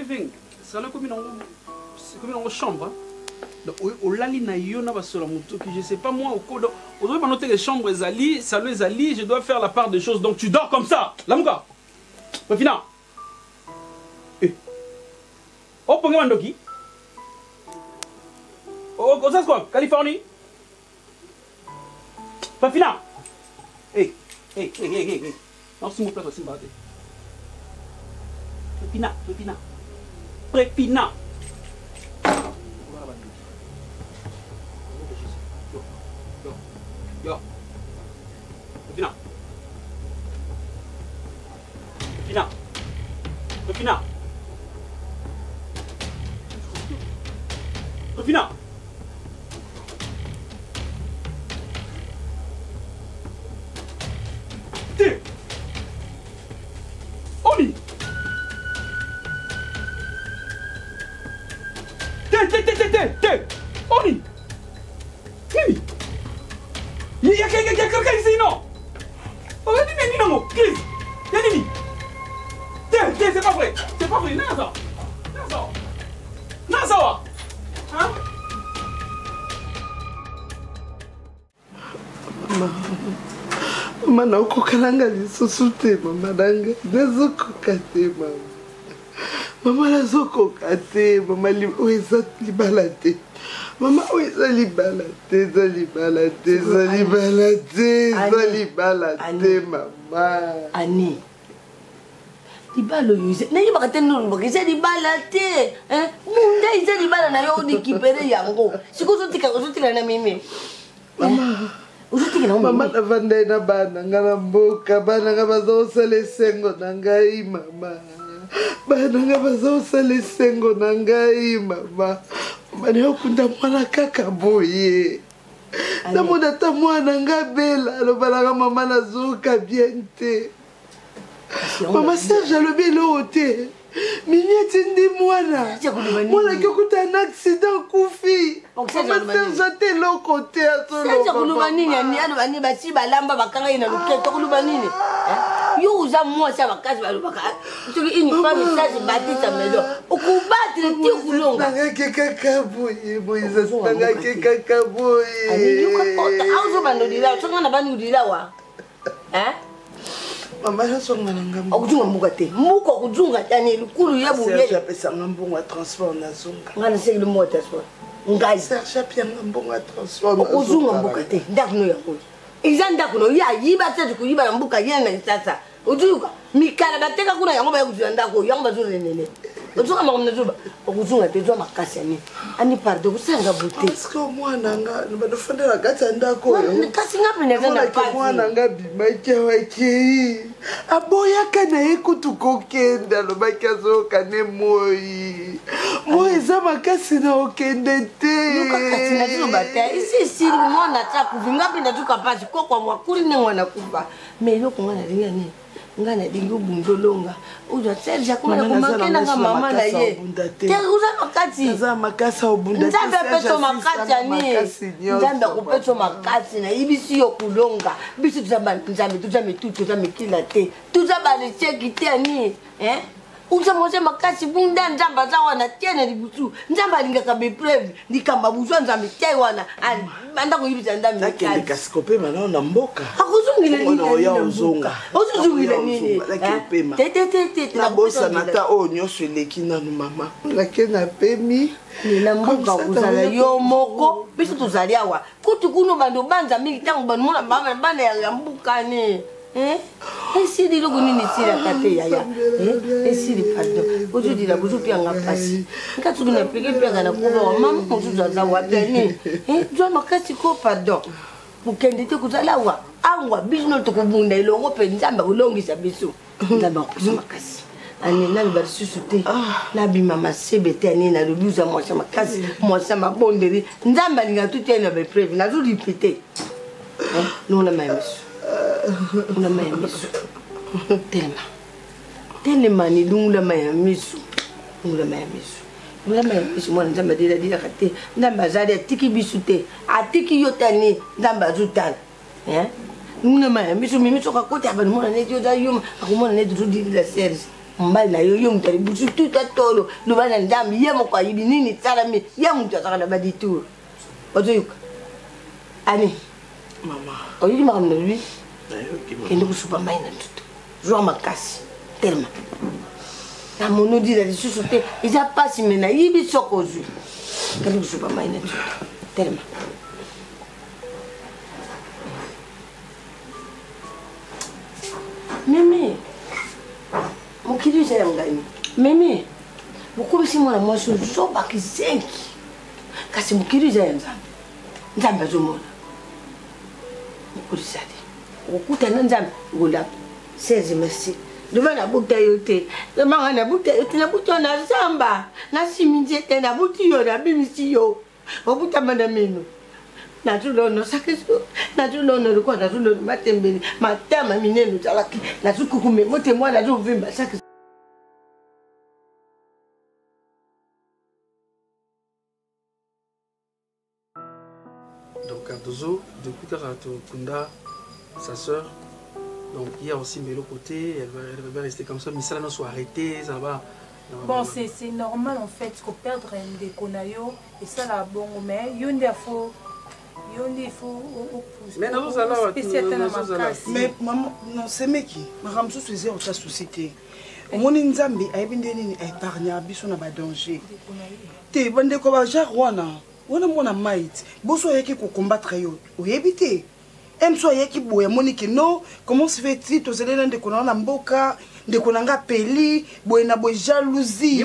Living, salon ekomi nango ekomi nango chambre. Donc olali na yo na basola motoki, je sais pas moi okodo. Ozoki bano te que chambre ezali, salon ezali, je dois faire la part des choses. Donc tu dors comme ça. Lamuka. Prefina. Eh. Oponge mandoki. Oza quoi? Californie? Prefina. Eh, eh, eh, eh, eh. Non, s'il vous plaît, s'il vous plaît. Prefina, Prefina. Prefina. Yo, yo. Prefina. Prefina. Prefina. Prefina. Te. Oni. Te, te, te, te, te, te. Oni. Nini? Il y a quelqu'un ici, non? Oh, nini, nini, non, Chris. Ya nini? Te, te, c'est pas vrai. C'est pas vrai. Non, ça. Non, ça. Non, ça. Hein? Mama, mama naokoka nanga lisusu te mama nanga nazokoka te mama mama nazokoka te mama oyo eza libala te mama oyo eza libala te eza libala te eza libala te eza libala te mama ani libala oyo nayebaka te nolobaka eza libala te munda eza libala na yo odikipere yango sikoyo ozotika ozotikala na mimi mama ozotikela mama navandai na bana nga na mboka bana nga baza kosala esengo na ngai mama bana nga baza kosala esengo na ngai mama mama nayokunda mwana kaka boye namona ata mwana nga bela alobalaka mama nazoka bien te mama Serge alobi eloko te mimi atindi mwana mwana ake okuta na accident akufi mama Serge ata eloko te azolokoloba nini aloba nini basi balamba bakanga ye na loketo akoloba nini yo oza mwasi ya makasi balobaka soki une femme sage bâtit sa maison okobattre ti okolonga nangaki kaka boye boye nangaki kaka boye azobanda olila soki nga na bandi olila wa mama nazonga na ngambo okuzunga mboka te mboka okuzunga tani lukulu ya boye apesanga mbongo ya transport nazonga nga nasengeli mbongo ya transport ngai Serge apianga mbongo ya transport okozunga mboka te ndako no yango eza ndako no ye ayiba te koyiba na mboka ye na kisasa ozuka mikala bateka kuna yango baya kozwa ndako oyo yango bazorenene ozoka makambo nazoba okozonga te ozwa makasi ani ani pardon kosanga bote parceke mwana nga badofandela kati ya ndako oyo kasi nga mpe naza na pasi mwana nga abimaki awa akei aboyaka na ye kutu kokende alobaki azoyoka ne moi moi eza makasi na okende te yoka kasi nazoloba te esi esili mwana ti akufi nga mpe nazoka mpasi kokwa mwakuli nde mwana kufa mais eloko nga nalingi ya nini nga nalingi obunda olonga ozwa Serge akoma na komake nanga mama na ye te oza makasi nzambe apesa makasi ani nzambe akopesa makasi nayebisi yo kolonga biso toza bana nzambe toza mitu toza mikila te toza balecheki te ani oza mwasi makasi bunda nzambe aza wana tie na libusu nzambe alingaka bepreuve likambo abuzwa nzambe tie wana banda koyibisa nzambe nakende kasi kopema nao na mboka akozongela nini ozonga ozozongela nini nabosana ata oyo nyonso eleki nanu mama lake napemi na mboka kozala yo moko biso tozali awa kutu kuno bando banza mingi ntango bando mona bana ya mbukani esili eloko nini esilaka te yaya esili pardon ozodila bozopianga mpasi nga soki napeke mpiaka na kubawa mama mosusu aza wapi ani zwa makasi ko pardon kokende te kozala awa awa biso tokobunda elongo mpe nzambe akolongisa biso nzambe akopesa makasi ani naloba lisusu te nabima masebe te ani nalobi oza mwasi ya makasi mwasi ya mabondeli nzambe alingaka tuti na baepreuve nazorepete longola mai ya miso longola mai ya miso telema telema ni longola mai ya miso longola mai ya miso longola mai ya miso mwana nzambe adeladilaka te nzambe azali atiki biso te atiki yo te ani nzambe azotala longola mai ya miso mimi soki akoti abani mwana neti oza yuma akomona neti ozodilila Serge. Mobali na yo, yo moto ya liboso tuta tolo, loba na Nzambe, ye moko ayebi nini esalami, ye moto azalaka na badetour. Ozoyoka? Ani? Mama. Oyoki makambo nalobi? Kende kosopa mai na nzoto. Zwa makasi. Telema. Namoni odila lisusu te. Eza pasi me nayibi soko ozwi. Kende kosopa mai na nzoto. Telema. Mimi, mokili eza ya ngai. Mimi, bokomisi mwana mwasi ozoba kizengi. Kasi mokili eza ya Nzambe. Nzambe azomona. Mokili ezali. Okokutana na Nzambe, okolapa. 16 merci. Doma nabuta yo te. Doma nga nabuta yo te, nabuta yo na zamba. Nasimi nzete, nabuti yo, nabimisi yo. Obutama na mino. Nazulono sakiso, nazulono lokola nazulono matembele, matama minene ozalaki, nazukukume motema nazovimba sakiso. Donc Cardozo, depuis kaka tokunda sa sœur, donc hier aussi mais l'autre côté, elle va, elle va rester comme ça, misala non soit arrêté, ça va. Bon, c'est normal en fait ko perdre ndeko na yo et ça la bongo mais yo nde faut yo nde faut mais nazozala mais maman non semeki makambo mosusu eza ota souci te omoni nzambe ayebi nde nini aépargnaka biso na badanger te bandeko bagenre wana wana mwana mai ti boso ayaki kocombattre yo oyebi te mso ayaki boye amoni ke non comment se fait il tozali na ndeko na nga na mboka ndeko na nga apeli boye na boye jalousie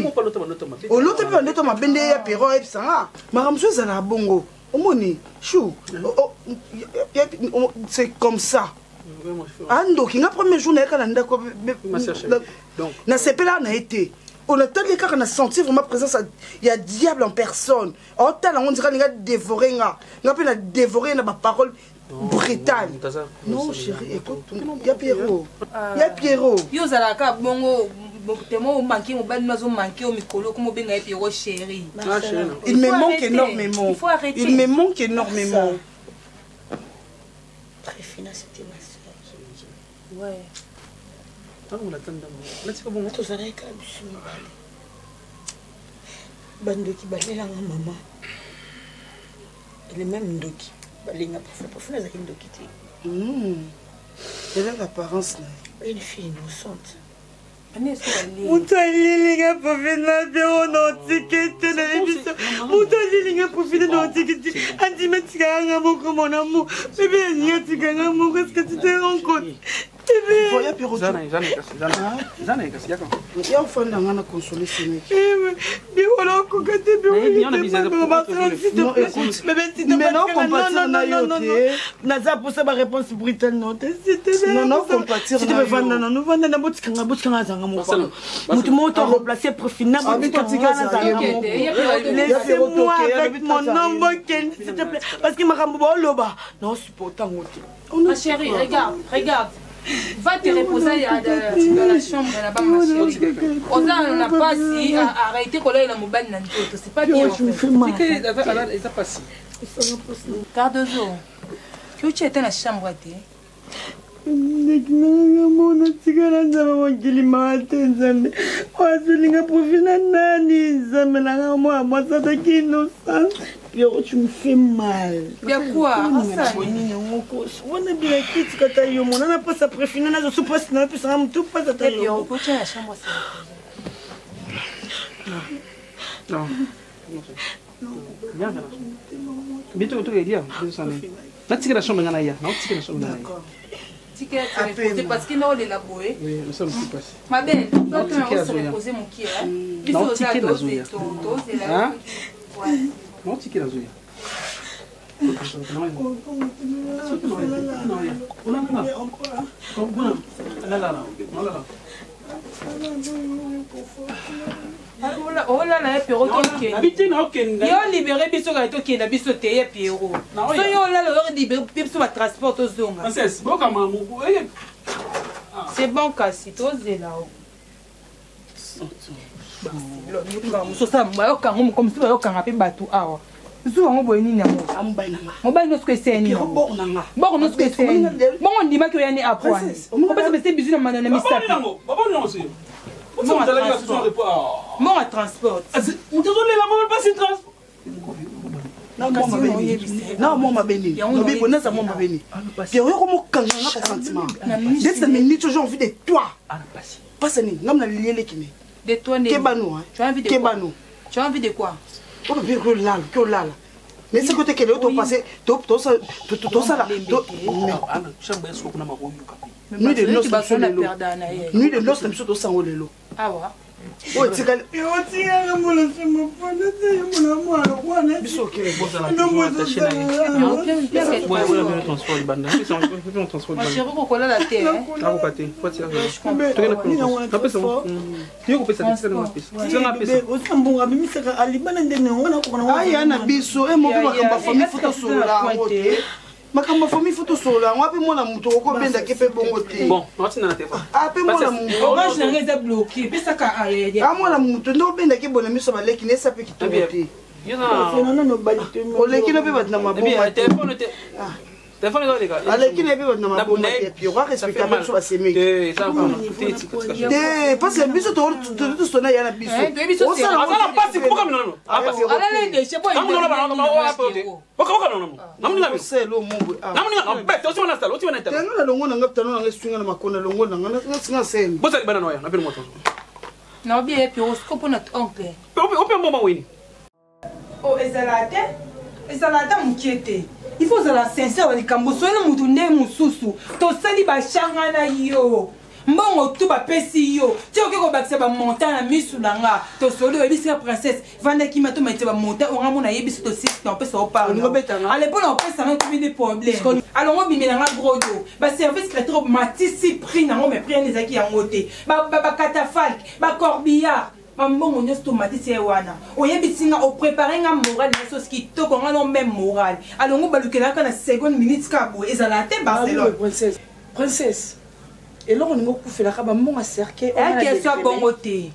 olota mpe bandoto mabe nde ya pero ayebisa nga makambo mosusu ezalaka bongo omoni chou c'est comme ça andoki nga premier jour nayaka na ndako nasepelaka na ye te onatali kaka na sentir vraiment présence ya diable en personne otala yango ndira alinga dévore nga nga mpe na dévore na baparole brutale non chéri écoute ya pierrot ya pierrot yo ozalaka bongo temo omanke mobali no azomanke yo mikolo okoma obenga ye pierrot chéri il me manque énormément il me manque énormément Trifina, c'était ma soeur. Ouais. Ntango natanda natika bongo. Tozalaki kaka biso mibale. Bandoki balelanga mama. Le même ndoki. Balinga parfois, parfois nazalaki ndoki te. Eza l'apparence na ye. Une fille innocente. moto alilinga profil na biro na otiki te nayebi so moto alilinga profil na otiki te andima atikaka nga moko mon amour bebe alingi atika nga moko eske tu te rends compte ya ofanda nga na console semeki biro nakoka te naza posa baréponse brutale no te vanda nanu vanda na botikanga botikanga azanga moko moto moko to remplacer profil na botikanga nazanga moko laissez-moi avec mon homme bokende s'il te plaît parce que makambo baoloba naosupporta yango te. Ma chérie, regarde, regarde. Va te reposer dans la chambre là-bas, ma chérie. Oza na pasi, arrêtez kolela mobali na nzoto, c'est pas bien. Eza pasi. Cardozo, tu étais na chambre te. Ndeki nanga mona tikala nzambe mokili mawa te nzambe oyo azolinga profil na nani nzambe nanga mwana mwasi azaki innocent Pierrot, tu me fais mal. Ya quoi? Nini yango koso? Wana bila kiti kata yo mona na pasa prefina na zo pasi na pesa mutu pasa ta yo. Pierrot, la chambre c'est. Non. Non. Bientôt to dia, natikela chambre nga na ya naotikela chambre nga na ya tika te reposer parce que naolela boye oui nous sommes plus passé ma belle toi tu vas se reposer mokie biso oza tozela naotikela zoya olala ye pero tokende yo libere biso kaka tokenda biso te ye pero so yo olala oyo libere biso batransport tozonga c'est bon kasi tozela o bayokanga moko mosusu bayokanga mpe bato awa zuwa yango boye nini yango mobali nyonso eseni boko nyonso eseni bongo ndimaki oyani apwani opesa bese bizu na misapi. Mbongo ya transport. Moto azolela ngo mpasi transport. Na mwa mabe nini lobi boye, naza mwa mabe nini? Pierre, yo komokanga nga ka sentiment ndeti na minute oyo, j'ai envie de toi. Pasi nini? Ngam na lieleki ne. De toi nde. Kebano. Tu as envie de quoi? Kebano. Tu as envie de quoi? Oyo mpe kolala, ke olala mais soki otekele yo topase tosala nuit de noce na biso lelo, nuit de noce na biso tosango lelo. Awa. Oyo etikali otikaka molosimo mpona te mona mwana wana. Biso okele. Ma chérie, kokolala te, hein? Akoka te. Oza mbongo abimisaka alibana ndenge yango nakokana. Aya na biso e moko makambo ya famille, faut tosolola yango te. Makambo ya famille, faut tosolola yango. Ape mwana moto okobendaki mpe bongo te. Bon, natina na telefone. Ape mwana moto. Orange na ngai eza bloqué. Pesaka. A mwana moto nde obendaki bona miso baleki na esa mpe kitoko te. Oleki no mpe bato na maboma te. Telefone te, telefone ezoleka. Aleki na ye mpe bato na maboma te. Pierre, arespecta mpe biso basemeki te, parce que biso tosona ya na biso. Aza na mpasi kubuka minano. Alala déjà po. Oselo mobwe. Tenga na longo nanga tano nanga esunga na makona longo nanga nasinga seni. Bozali bana noya napeni moto. Na obi ye Pierrot siko mpona oncle. Ope mboma wini. O ezala te, ezala ata mokie te. Il faut ozala sincère na likambo. Soki na motu nde mosusu tosali bashanga na yo, mbongo tu bapesi yo ti oke kobakisa bamontant na misu na nga. Tosoli, oyebisi nga princesse vandaki ma tomaitisa bamontant onga mona ayebisi tosisi na opesa Olingi obeta nga? Ale mpona opesa nga ekomi nde problème. Alongo obimela nga grodo baservice créateur matisi prix nango, mais prix wana ezalaki yango te. Bacatafalque, bacorbillard, bambongo nyonso tomatisi ye wana. Oyebisi nga, oprépare nga moral nyonso kitoko nga no même moral alongo balukelaka na seconde minute kaka boye ezala te. Barcelone. Princesse, princesse, eloko olingi okufelaka bambongo ya cercueil? Question bongo te.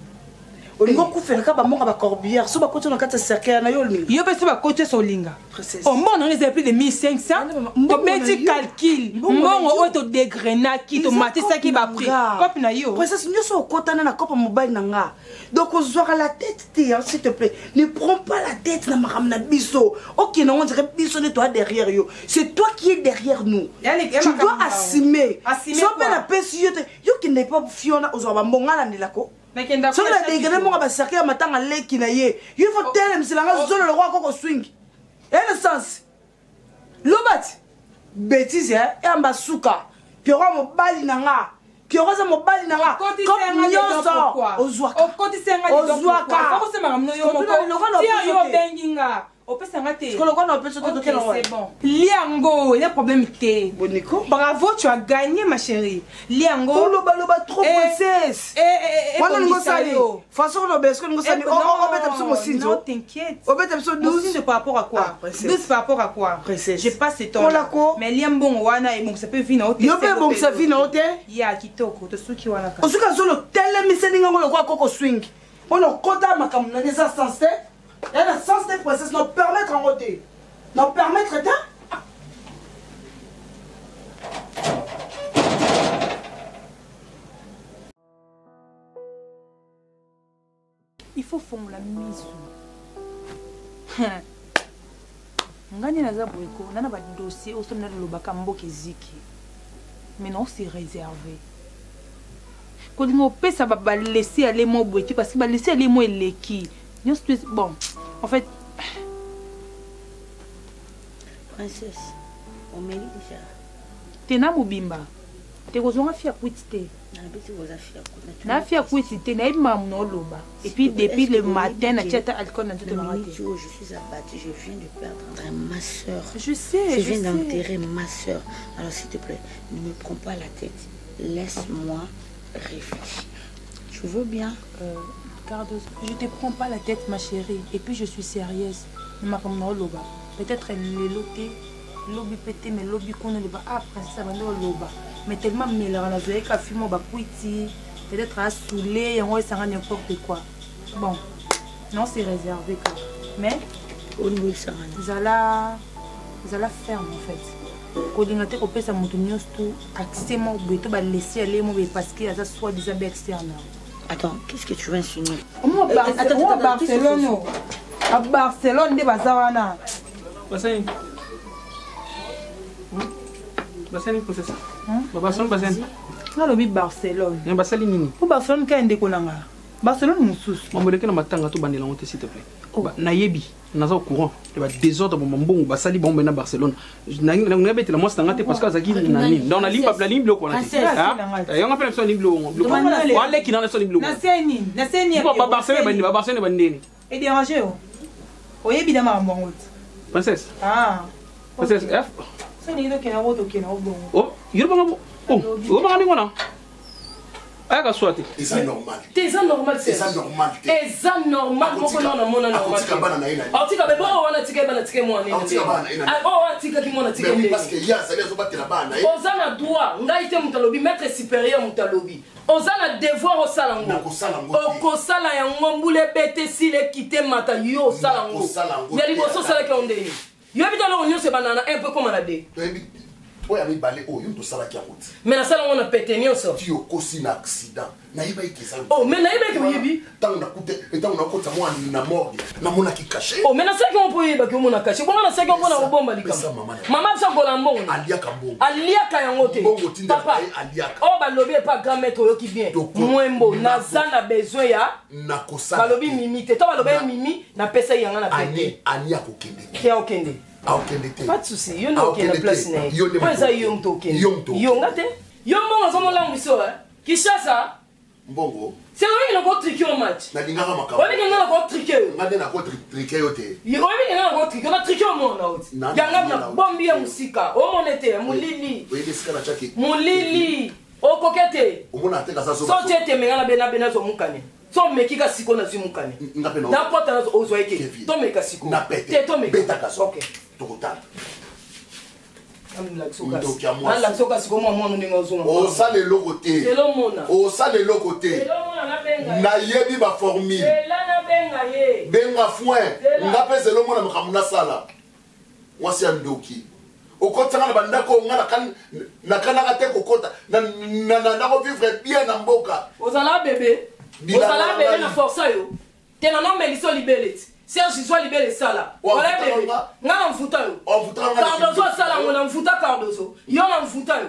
Olingi okufelaka bambongo ya bacorbillard so bakoti na kati ya cercueil na yo, olingi? Yo mpe so bakoti nyonso olinga. Princesse. Oh, mbongo nango ezali plus de 1500. Mbongo na Tobeti yo. calcul. Mbongo na Mbongo yo. oyo todegrenaki, tomatisaki baprix cope na yo. Princesse, nyonso okotana na kopa mobali na nga, donc ozwaka la tête te, hein, s'il te plaît, ne prends pas la tête na makambo na biso. Okende yango ondire biso nde toa derrière yo. C'est toi qui es derrière nous. Ya Tu dois makambo na yo. assumer. Assumer So mpe quoi? napesi yo te, yo kende pa fiona ozwaka bambongo, nga nalandelako. Nakenda Soki kuna na degre chaque moko bacercueil ya matanga leki na ye, yo fo telemisela nga zolo lokwa koko swing ene sens lobati bétise eyamba suka. Pierrot mobali na nga, Pierrot aza mobali na nga. Okotisa Kope nga dedans nyonso pourquoi? ozwaka. Okotisa nga dedans Ozwaka. pourquoi? Faut kosemaka mino yo moko. Lokola na Tia opesi yo yo te. obengi nga opesa nga te. Sikoyo lokola na opesi yo te, Ok, tokela wapi? c'est bon, liango eza problème te. Boniko. Bravo, tu as gagné, ma chérie, liango. Olobaloba trop. Princesse, wana olingi ebongisa osali yo. façon oloba, eske olingi osali obeta biso Non, mosinzo? t'inquiète. Obeta biso 12. Mosinzo par rapport à quoi? Ah, princesse. 12 par rapport à quoi? Princesse. J'ai pas ce temps. Kolako. Mais lia mbongo wana ebongisa mpe vi na yo te. Yo mpe ebongisa vi na yo te. Ya kitoko, tosuki wana kaka. Osuki azolo telemiseli ngango lokola koko swing mpona okota makambo nani. Eza sens te, ya na sens te. Princesse, na permettre yango te, na permettre te. Il faut fongola miso. Ngai nde naza boye ko na na badossier oyo somi nalobaka mboka eziki, mais na ose réserve kolinga opesa balesi ale mo boye te, parce que balesi ale mo eleki nyonso bon, en fait. Princesse, omeli déjà? Te, na mobimba te, kozwanga fia kwiti te. Nabeti koza fia. Na fia kwiti te, nayebi makambo na oloba. Et puis depuis le matin natia ata alcool na nzoto nanga te. Je suis abattue, je viens de perdre ma soeur. Je sais. Je Je viens sais. d'enterrer ma soeur. Alors s'il te plaît, ne me prends pas la tête. Laisse-moi réfléchir. Tu veux bien? Cardos, je te prends pas la tête, ma chérie. Et puis je suis sérieuse. Makambo na oloba. Peut-être lelo te, lobi pe te, mais lobi kuna oloba ah princesse abandi oloba. Mais tellement melaka nazwayeka fimo bakwiti, peut-être asoule yango esanga n'importe quoi. Bon, non, c'est réservé quoi. Mais Olingo esangana. Zala zala ferme en fait. Kolinga te kopesa moto nyonso to accès moko boye to balesi ale mo boye parce que aza soi disant be externe. Attends, qu'est-ce que tu veux insinuer? Omo Barcelone, oh. A Barcelone nde baza wana. Basani. Basani princesse. Ba Barcelone basani. Nalobi Barcelone. Mais basali nini? Po Barcelone kaka ndeko na nga. Barcelone mosusu. Mambo eleki na matanga to bandela yango te s'il te plaît. Oh. Nayebi naza au courant ya ba désordre ba mbongo basali bango na Barcelone. Nabetela mwasi na nga te parce que azalaki na nini. Donc nalingi nalingi biloko wana te. Yango mpe na biso nalingi biloko wana. Waleki na biso nalingi biloko. Na seni, na seni. Ba Barcelone ba ba Barcelone ba ndeni. E déranger yo. Oyebi na makambo yango te. Princesse. Ah. Princesse F. So ningi tokende yango tokende yango bongo. Oh, yo banga oh, yo banga ndenge wana. Ayaka swa te. Eza normal. Te eza normal te. Eza normal te. Eza normal moko na na mona normal. Akotika bana na ye na. Akotika bebe oyo wana tika bana tika mwana nini. Akotika bana na ye na. Oyo atikaki mwana tika Mais oui parce que ye azali azobatela bana na ye. Oza na droit ngai te moto alobi maître supérieur moto alobi. Oza na devoir osala yango. Nakosala yango te. Okosala yango mbula ebete esila ekite mata yo osala yango. Nakosala yango Ya liboso osalaki yango ndenge. Yoyebi te eloko nyonso ebandaka na 1 mpo ekoma na 2. Toyebi oyo ya mibale oyo yo tosalaki yango te. Mais nasala yango na pete nyonso. Ti okosi na accident. Nayebaki ke eza. Oh mais nayebaki oyebi. Ntango nakute ntango nakotisa mwana na morgue namonaki cachet. Oh mais nasalaki yango mpo oyebaki omona cachet. Bongo nasalaki yango mpo na kobomba likambo. Mama biso agola mbongo. Aliaka mbongo. Aliaka yango te. Mbongo tinda Papa. aliaka. Oyo balobi epa grand maître oyoki bien. Mwembo naza na besoin ya nakosala balobi mimi te to balobi mimi napesa ye yanga na pete. Ani akokende te. Te akokende. Akokende te. Pas de souci, yo nde okende place na ye. Po eza yo moto okende. Yo nga te. Yo mbongo azomolangwisa biso eh. Kinshasa. Mbongo. C'est vrai que nako triquer au match. Nalingaka makambo. Oyebi ke nga nako triquer yo. Nga nde nako triquer yo te. Oyebi ke nga nako triquer, na triquer omona oti. Yanga na bombi ya musika. Omona te molili. Oyebi esika na tiaki. Molili. Okoke te. Omona te kaza zoba. So tie te menga na bena bena zo mukane. So meki ka siko na zwi mukane. Nga pe na. Na kota na ozwa eke. To meka siko. Na pete. Te to meka. Beta kaso. Okay. Tokotala. Ndoki ya mwasi. Nalakisa oka siko mwa mwana ndenge ozonga. Osala eloko te. Osala eloko te. Nayebi ba formule. Benga foin. Nga pe zelo mona makambo nasala. Mwasi ya ndoki. Okotisanga na bandako oyo nga nakanaka te kokota. Nako vivre bien na mboka. Ozala bebe. Ozala bebe na força yo. Te na nomelisa yo libele ti. Serge zwa libele sala. Wala bebe. Nga na mfuta yo. Cardozo asala ngo na mfuta Cardozo. Yo na mfuta yo.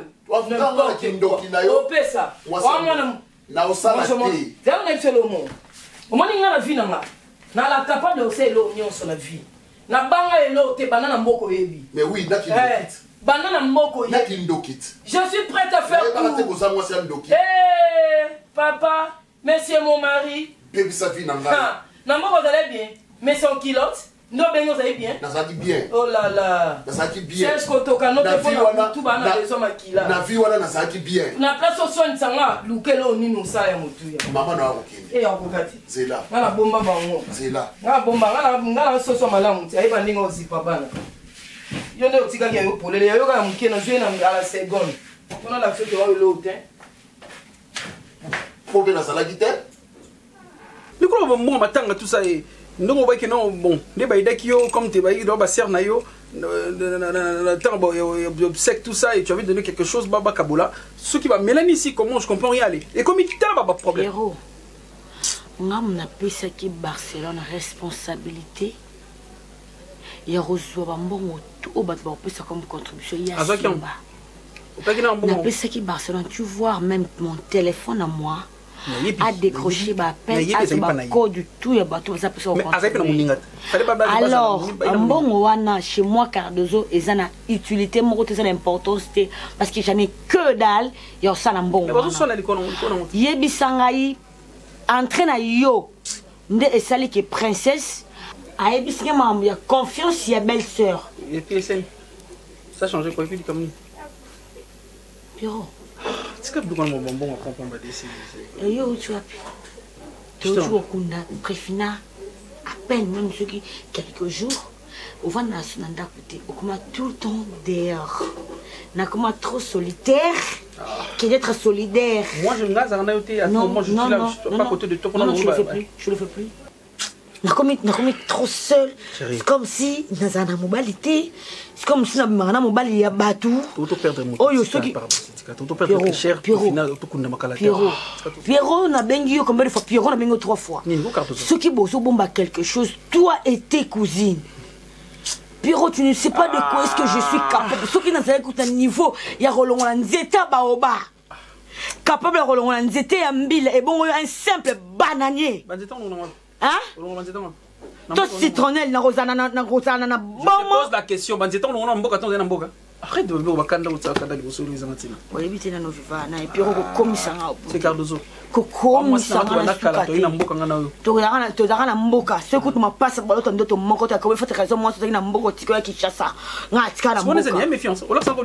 Kindoki na yo. Opesa. Wa mwana na osala te. Zala na biso lomo. Omoni nga na vie na nga. Na la capable osala eloko nyonso na vie. Na banga eloko te banda na mboka oyebi. Mais oui, na kindoki. Eh, banda na mboka oyebi. Na kindoki. Je suis prête à faire tout. Te koza mwasi ya ndoki. Eh, papa, monsieur mon mari. Bebisa vie na ngai. Na mboka ozalaki bien, mais sans culotte. Nde obengi ozali bien? Nazalaki bien. Oh là là. Nazalaki bien. Serge Kotoka no te pona kutu bana besoin makila. Na vie wana nazalaki bien. Na place oswanisa nga lukela oyo nini osala ya motuya. Mama na akokende. Eh akoka te. Zela. Nga na bomba bango. Zela. Nga bomba nga na nga soso malamu te ayeba ndenge ozipa bana. Yo nde otikaki ya yo polele ya yo kaka moke na zwe na à la seconde. Pona la soki oyo eloko te. Po mpe nazalaki te. Mikolo ba mbongo matanga tout ça et ndongo obaki non bon nde bayidaki yo comme te bayiki ba sœur na yo ntango obsèque tout ça et tu avais donné quelque chose ba bakabola soki bamelani ici comment je comprends rien aller ekomi tala ba problème. Pierrot nga napesaki Barcelone responsabilité ya kozwa bambongo tout oyo bato bakopesa comme contribution ya simba napesaki Barcelone tu vois même mon téléphone à moi a décroché ba appel azwa ba code tout ya bato baza mposa alors mbongo wana chez moi Cardozo eza na utilité moko te eza na importance te parce que j'en ai que dalle ya kosala mbongo yebisa ngai entrée na yo nde esali ke princesse ayebisi ngai makambo ya confiance ya belle sœur. Ça change quoi? Et puis, comme Pierrot. Tika biloko wana mbongo comprendre desi. Yo uti wapi? Touti kokunda Prefina à peine même soki quelques jours ovanda na so na ndako te okoma tout le temps dehors nakoma trop solitaire que d'être solidaire. Moi je nga zala na yo te à tout moment je suis là, je suis pas à côté de toi. Non, non, je le fais plus, je le fais plus. Nakomi nakomi trop seul. C'est comme si nazala na mobali te. C'est comme si nabimaka na mobali ya bato. Oyo soki Pierrot, Pierrot nabengi yo combien de fois? Pierrot nabengi yo trois fois. Soki bozobomba quelque chose, toi et tes cousines. Pierrot, tu ne sais pas de quoi est-ce que je suis capable. Soki nazalaki kuta niveau ya kolongola nzete ya baoba. Capable ya kolongola nzete ya mbila ebongo yo un simple bananier. Hein? To citronnelle nakozala nakozala na bomo. Pose la question, banzete olongola mboka to na mboka. Arrête de me bakanda otsaka liboso oyo eza ntina. Oyebi te nano viva na Pierrot kokomisa nga. C'est Cardozo. Kokomisa nga na suka te. Na mboka nga na oyo. Tozalaka na mboka. Soki kutu mapasa balota ndoto moko te akomi fata raison mwasi ozalaki na mboka otiko ya Kinshasa. Nga atika na mboka. Méfiance. Olakisa ko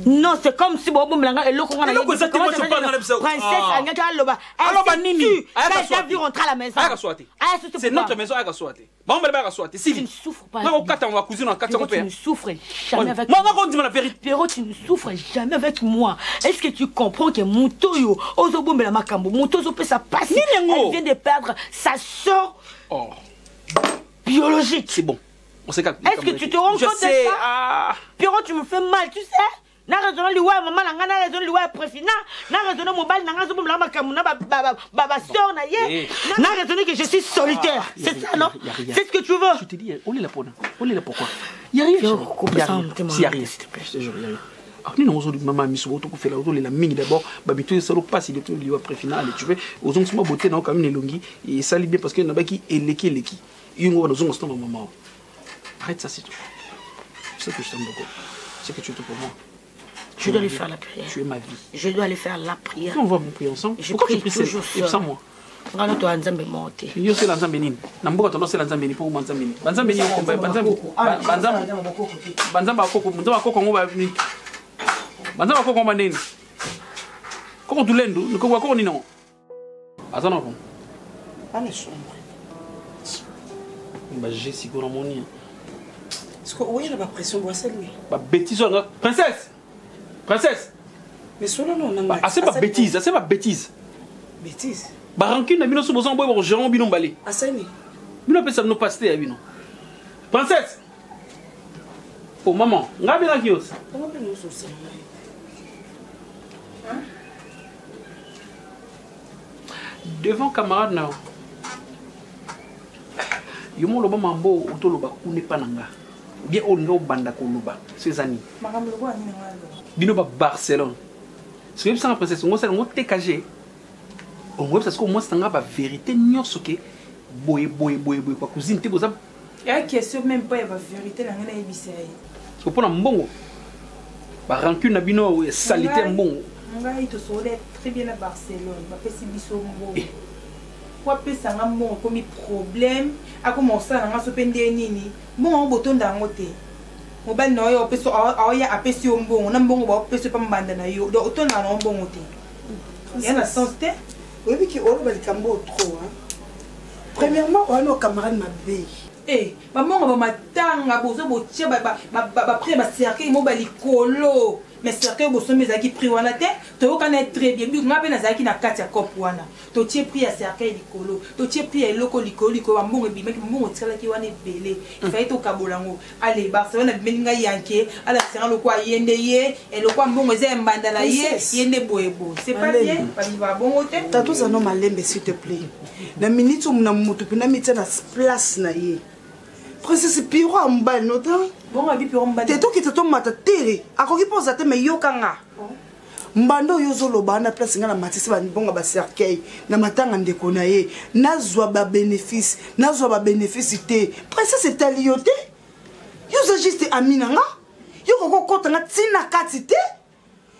Non, c'est comme si bobombela nga eloko nga na Eloko eza te, moi, je parle na biso. Princesse alingaki aloba. Aloba nini? Ayaka swate. Vu rentrer à la maison. Ayaka swate. C'est notre maison ayaka swate. Bango bale bayaka swate. Tu ne souffres pas. Nga kokata ma cousine na kati Pierrot, tu ne souffres jamais avec moi. Moi, moi, la vérité. Pierrot, tu ne souffres jamais avec moi. Est-ce que tu comprends que moto oyo ozobombela makambo, moto ozopesa pasi. Elle vient de perdre sa sœur oh. biologique. C'est bon. On s'est calme. Est-ce que tu te rends compte de ça? Ah. Pierrot, tu me fais mal, tu sais? Na raisonne liwa ya mama na ngai, na raisonne liwa ya prefina, na raisonne mobali na ngai azobombela makambo na basœur na ye, na raisonne que je suis solitaire. Ah, c'est ça, non? C'est ce que tu veux? Je te dis, olela pona, olela pourquoi? Y a rien. Y a rien. Si y a rien, s'il te plaît, je te jure, y a rien. Ah, nini ozoli mama miso otokufela ozolela mingi d'abord babito esalo mpasi de liwa prefina ale tu veux ozongisima beauté na yo quand même elongi esali bien parce que nabaki eleki eleki yo ngo wana ozonga sino mama. Arrête ça, c'est tout. Tu sais que je t'aime beaucoup. Tu sais que tu es tout pour moi. Je dois aller faire la prière. Tu es ma vie. Je dois aller faire la prière. On va prier ensemble. Je Pourquoi tu prie pries toujours seul seul. Sans moi. Nga no toya nzambe moko te. Yo sela nzambe nini? Na mboka tondo sela nzambe nini po uma nzambe nini? Banzambe nini okomba banzambe banzambe banzambe akoko nzambe akoko ngo ba nini? Banzambe akoko ba nini? Koko tulendu ni koko akoko nini ngo? Aza na ko. Ana chambre. Ba Jessica na moni. Parce que oye na ba pression bo asali. Ba bêtise nga princesse. Princesse. Mais solo non na. Assez ba bêtise, assez ba bêtise. Bêtise. Ba rancune na bino so bozan boy bo gérer bino mbale. Asali. Bino pesa bino pasteur ya bino. Princesse. Oh maman, nga bela ki os. Comment peut nous aussi? Hein? Devant camarade na. Yo mo loba mambo otoloba kune pa nanga. Bien olinga obanda koloba. So ezani. Makambo lokola nini nga aloba? Bino ba Barcelone. Soki oyebisanga princesse ngo osala ngo TKG. Ongoyebisa sikoyo mwasi na nga ba vérité nyonso ke boye boye boye boye kwa cousine te boza. Ya question même pas ya ba vérité na nga nayebisa ye. Siko mpona mbongo. Ba rancune na bino ya salité ya mbongo. Ngai tosolola très bien na Barcelone, bapesi biso mbongo. Po apesa nga mbongo ekomi problème, akoma kosala na nga so mpe nde nini. Mbongo yango botonda yango te. Mobali na yo apesi aoya apesi yo mbongo, na mbongo baopesi yo pa mbanda na yo. Donc otondaka na yo mbongo te. Ya na sens te. Oyebi ki oloba likambo oyo trop hein. Premièrement, oya na camarade mabe. Eh, ba mbongo ba matanga bozo botia ba ba ba ba prix ba cercueil mo ba likolo. Mais cercueil bosombi ezalaki prix wana te. Toyokana très bien. Nga pe nazalaki na kati ya cope wana. Totie prix ya cercueil likolo. Totie prix ya eloko likolo likolo ba mbongo ebimaki, mbongo etikalaki wana ebele. Il fallait tokabola yango. Allez, Barcelone abimeli ngai yanke, ala sera lokwa yende ye, eloko ya mbongo eza ya mbanda na ye, Princesse. yende boye boye. C'est pas Malembe. bien, ba vivre bongo te. Tata oza no malembe s'il te plaît. Na minute oyo na moto mpe na mitia na place na ye. Princesse Pierrot ya mobali no te? Bongo abi Pierrot mobali. Te tokita tomata tele. Akoki mpo oza te mais yoka nga. Mbanda oyo ozoloba wana place nga na matisi ba mbongo ba cercueil na matanga ndeko na ye. Nazwa ba bénéfice, nazwa ba bénéfice te. Princesse etali yo te. Yo oza juste ami na nga. Yo koko kota nga tina kati te.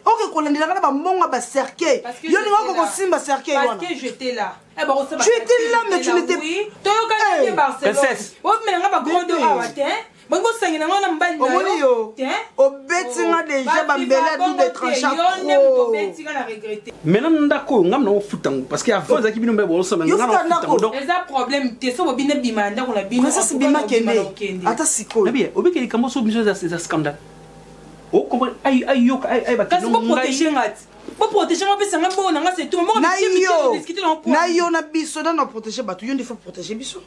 Oke kolandela nga na ba mbongo ba cercueil. Parce que Yo linga j'étais koko là. simba cercueil Parce wana. que j'étais là. Eh ben, on se bat. Tu étais là, mais tu J'étais là, n'étais oui. Toyoka Hey. bien Barcelone. Princesse. Oh, mais nga ba grande Bébé. awa te, hein. Bongo sangina nga na mbali na yo. Omoni yo. Te, hein. Obeti nga Oh. déjà Ba ba mbele viva double bongo te, tranchant yo nde trop. moto obeti nga na regretter. Maintenant ndako ngam na ofuta ngo parce que avant ezalaki bino mbe bosama Yo nga na futa ofuta ndako. ngo donc Eza problème te so bobine bima na ndako na bino. Princesse En tout cas, bima na obima na kende. okende. Ata sikoyo. Nabi, obiki likambo so biso eza scandale. O comprendre ay ay yoka ay ay ba Kasi bo protéger nga ti. Bo protéger nga pesa nga mbongo na nga c'est tout. Mbongo Na bitie, bitie, yo. discuter na point. Na yo na biso na na protéger bato yo nde faut protéger biso.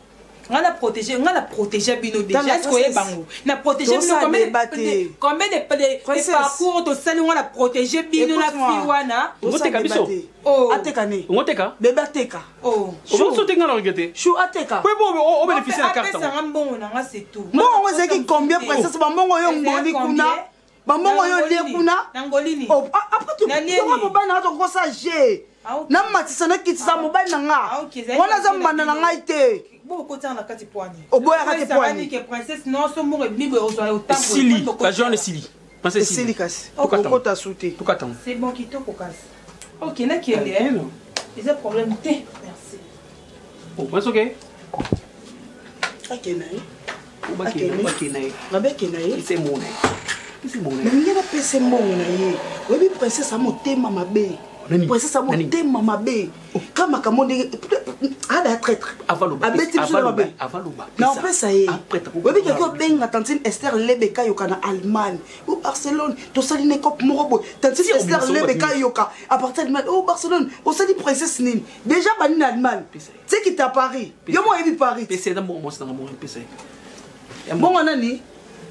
Nga na protéger, nga na protéger bino déjà. Tala, Est-ce que oyeba princesse. ngo? Na protéger bino Tosala combien débat te. de combien de Princesse. parcours tosali nga na protéger bino na Écoute-moi. fille wana. Tosala Ngoteka débat biso. te. Oh. Ateka ne. Ngoteka. Bébé ateka. Oh. Ozo tenga na regretter. Chou ateka. Po bo o bénéficier na carte. Apesanga mbongo na nga c'est tout. Mbongo yango ezalaki combien princesse bambongo oyo ngoli kuna bambongo oyo olie kuna Na ngolini. Oh, après tu Na nini? tonga mobali na nga tokosa je Ah, ok. namatisa nakitisa mobali na nga Ah, ok, ezalaki wana aza na mbanda na bino. ngai te Bokotanga na kati poani. Oboyaka te poani. Ke princesse non so mbongo ebimi boye ozwa otambola. Sili, la journée sili. Pensez esili sili. kasi Tokata. okota su te Tokata. C'est bon kitoko kasi. Ok, nakende. Eh, eh. non. Eza problème te. Merci. Oh, c'est OK. akende ye Obakena, obakena ye. nabe akende ye C'est mon. C'est mon. na ndenge napesa mbongo na ye oyebi princesse ya motema mabe Nani? princesse ya Nani? motema mabe ka makambo ndenge ada ya traître Avaloba. abeti biso na mabe Avaloba. na opesa ye Après oyebi kaki obenga tantine ester lebeka yoka na allemagne o barcelone tosali ne cope moko boye tantine Si, ester obimisa, lebeka obimisa. yoka à partir allemagne o barcelone osali princesse nini déjà bani na allemagne Pesa ye. tikita paris yo mo oyebi paris Pesa eza mbongo mwasi nanga mbongo pesa ye. mbongo nani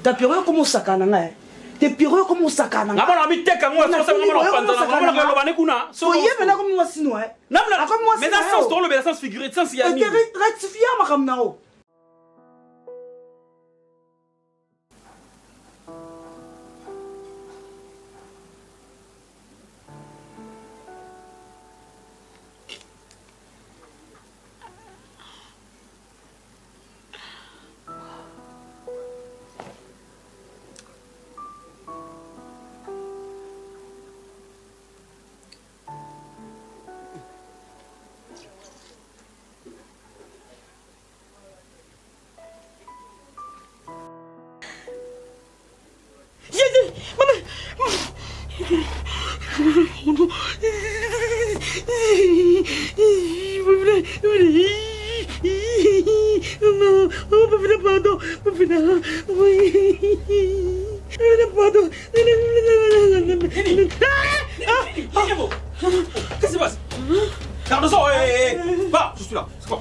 tapiro yo komo osaka na ngai te piro yo komo osaka na ngai Ngamona miteka ngo sosa ngamona panza ngamona koloba ne kuna. oyebela komi mwasi no Namna akomi mwasi mais dans sens tolobela sens figuré sens ya nini. rectifie makambo na yo Jésus Maman Pardon, pardon. Qu'est-ce qui se passe Cardoso, hé, hé, hé Va, je suis là. C'est quoi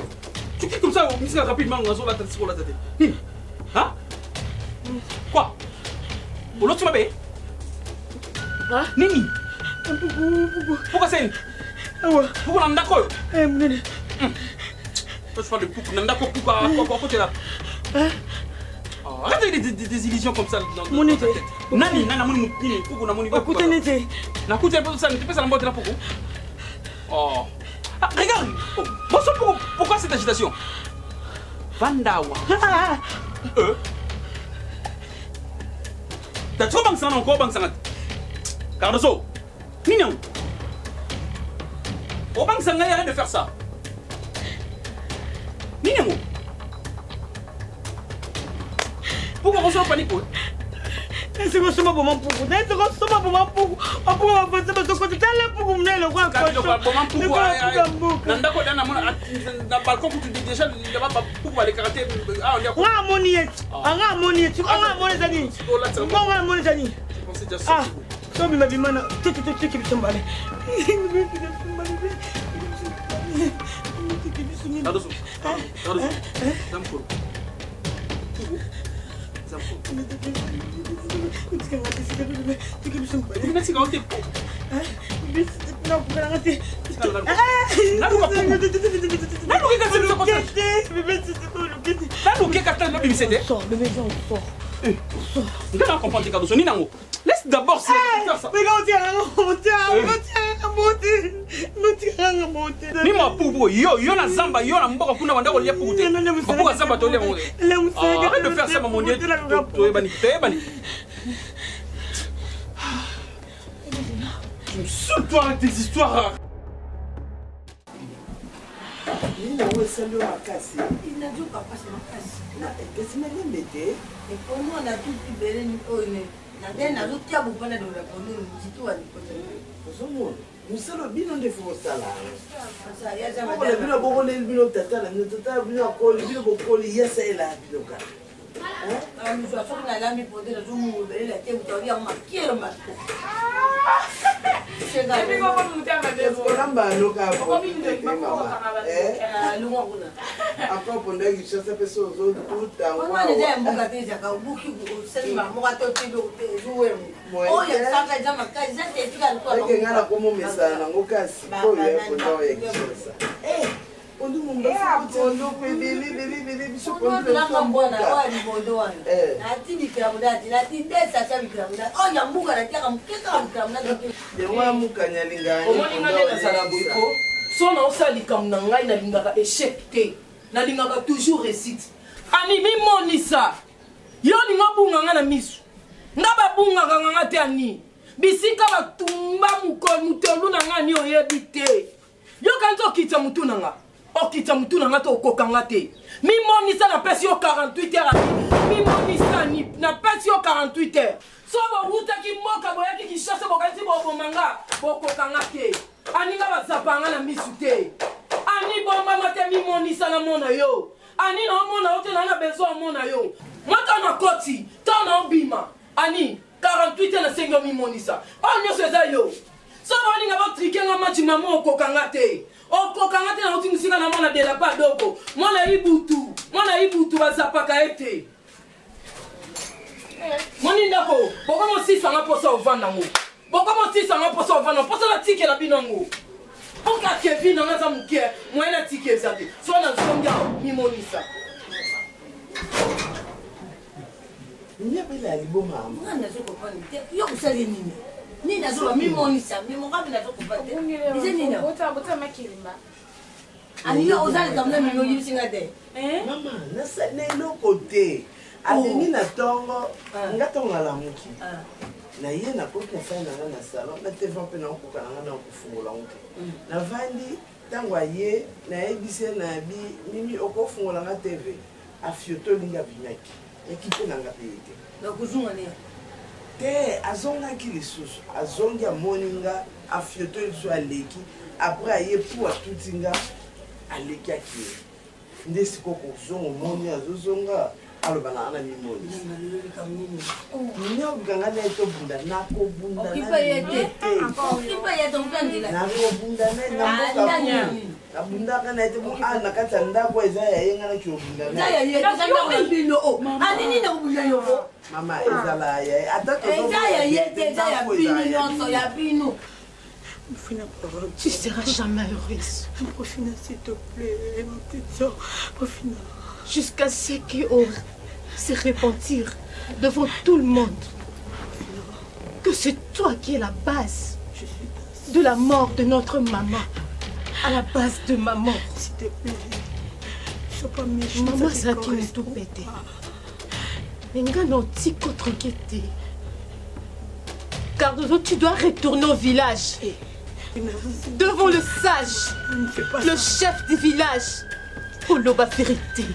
Tu cliques comme ça, on me rapidement, on a la tête, sur la tête. Hein Quoi L'autre, tu m'as payé Hein Nini Pourquoi c'est Pourquoi Nandako Toi, tu parles de poukou. Nandako, pourquoi Pourquoi tu es là Oh, Arrête avec des illusions comme ça dans Moni ta te. tête. Nani, nani, namoni, nini, poukou, namoni, Okutani te. Nakuti ça, tu pèses la boîte là pourquoi Oh. Ah, regarde oh. Bonsoir, pourquoi, pourquoi cette agitation Vandawa. T'as trop bangsana encore bangsana. Cardoso. Mignon. Au bangsana, arrête de faire ça. Mignon. Pourquoi on se panique Ezokosomba boma mpuku ezokosomba boma mpuku mpuku bafase bazokota tala mpuku munene lokola boma mpuku lokola mpuku ya mboka na ndako da namona na balcon kutu déjà là-bas mpuku balekaka te ah on nga amoni ye anga amoni ye anga amoni eza nini mbongo amoni eza nini ah tobima bima na tiki biso mbale Cardoso Cardoso Zamkolo Natika ote naluke kata nobimisa te nga na comprendre te Cardoso nini yango laisse d'abord faire ça ni mapuku yo yo na zamba yo na mboka kuna banda kolia puku te mapuku ya zamba tolia bango te arrête de faire ça mon dieu toyebani toyebani tu me saoules toi avec tes histoires nini yango esali yo makasi nazoka mpasi makasi epesi malembe te epomo natuti beleni oyo ne nade nazotia bopanda dola ponunu nzitu walikota ozomona mosala bino nde fo kosala bokola bino bokoleli bino tata na bino tata na bino akoli bino bokoli ye asalela bino kaka soki nalambi ponde nazomungu belela te moto ali yango makielo mato Kolamba aloka encore ponda Kinshasa mpe so ozotuta eke ngai nakomomesana nango kasi oyo ya ponda oyo ya Kinshasa. Pondu mombapondu mpe belebelebele biso yango wana mokanya alingaka. Omoni nga nde nazala boye ko so naosala likambo na ngai, nalingaka échec te, nalingaka toujours réussite. Ani mimonisa yo, olinga obunga nga na misu, nga babungaka nga nga te. Ani bisika batumba mokolo motolu na nga, ani oyebi te, yoka nzi okitisa motu na nga, okitisa motu na nga te, okoka nga te. Mimonisa, napesi yo 48 heures. Ani mimonisa, ani napesi yo 48 heures. So bowutaki mboka, boyaki Kinshasa, bokanisi boboma nga, bokoka nga te. Ani nga bazapa nga na misu te. Ani bombama te, mimonisa na mona yo. Ani na omona yo te, na na besoin omona yo. Mwa ntango nakoti, ntango na obima. Ani 48 heures nasengi yo mimonisa. Oyo nyonso eza yo. So bolinga botrike nga match, mama okoka nga te, okoka nga te. Nauti mosika na mwana de la pa doko, mwana ibutu, mwana ibutu bazapaka ye te. Moni ndako bokomosisanga mposa ovanda ngo, bokomosisanga mposa ovanda, mposa natikela bino yango. Mpoka Kevin nanga aza moke, moye natiki eza te. So nazongi awa, mimonisa. Nyabela ya liboma. Nga nazo comprendre te, yo kosali nini? Nini azoba mimonisa mimokabi? Nazo comprendre te, eza nini? Ani yo oza likambo na mimi, oyebisi nga te. Mama, nasali na eloko te. Abimi na ntongo, nga ntongo nalamuki na ye, nakoki nasali na nga na salon na teva mpe nakokoka na nga na kofungola yango te. Navandi, ntango aye, nayebisi ye, nayabi mimi okofungola nga TV, afioto olingi abimaki, ekipe na nga mpe ye te. Nakozonga ne te. Azongaki lisusu, azongi, amoni nga, afioto lisusu, aleki. Après aye pu atuti nga, aleki, akei. Nde sikoyo kozonga, omoni azozonga, aloba na nga na mimonisi. Mimi akokanga na ye, tobunda, nakobunda Okipe ye te. Okipe ye te, okipe nzela. Nakobunda na ye na mboka, nabundaka na ye te. A na kati ya ndako eza ya ye, nga naki obunda na Eza ya ye, eza ndako na bino o. Ani nini nakobunda yoko? Mama, ezala ya ye ata. Eza ya ye te, eza ya bino nyonso, ya bino. Tu seras jamais heureuse. Profina, s'il te plaît, ma petite soeur. Profina. Jusqu'à ce qu'il se repentir devant tout le monde que c'est toi qui es la base de la mort de notre maman. À la base de ma mort. S'il te plaît. Sois pas méchante. Maman azalaki motu pete. Mais nga na otiko tranquille te. Cardozo, tu dois retourner au village. Devant le sage, le chef du village. Oloba vérité.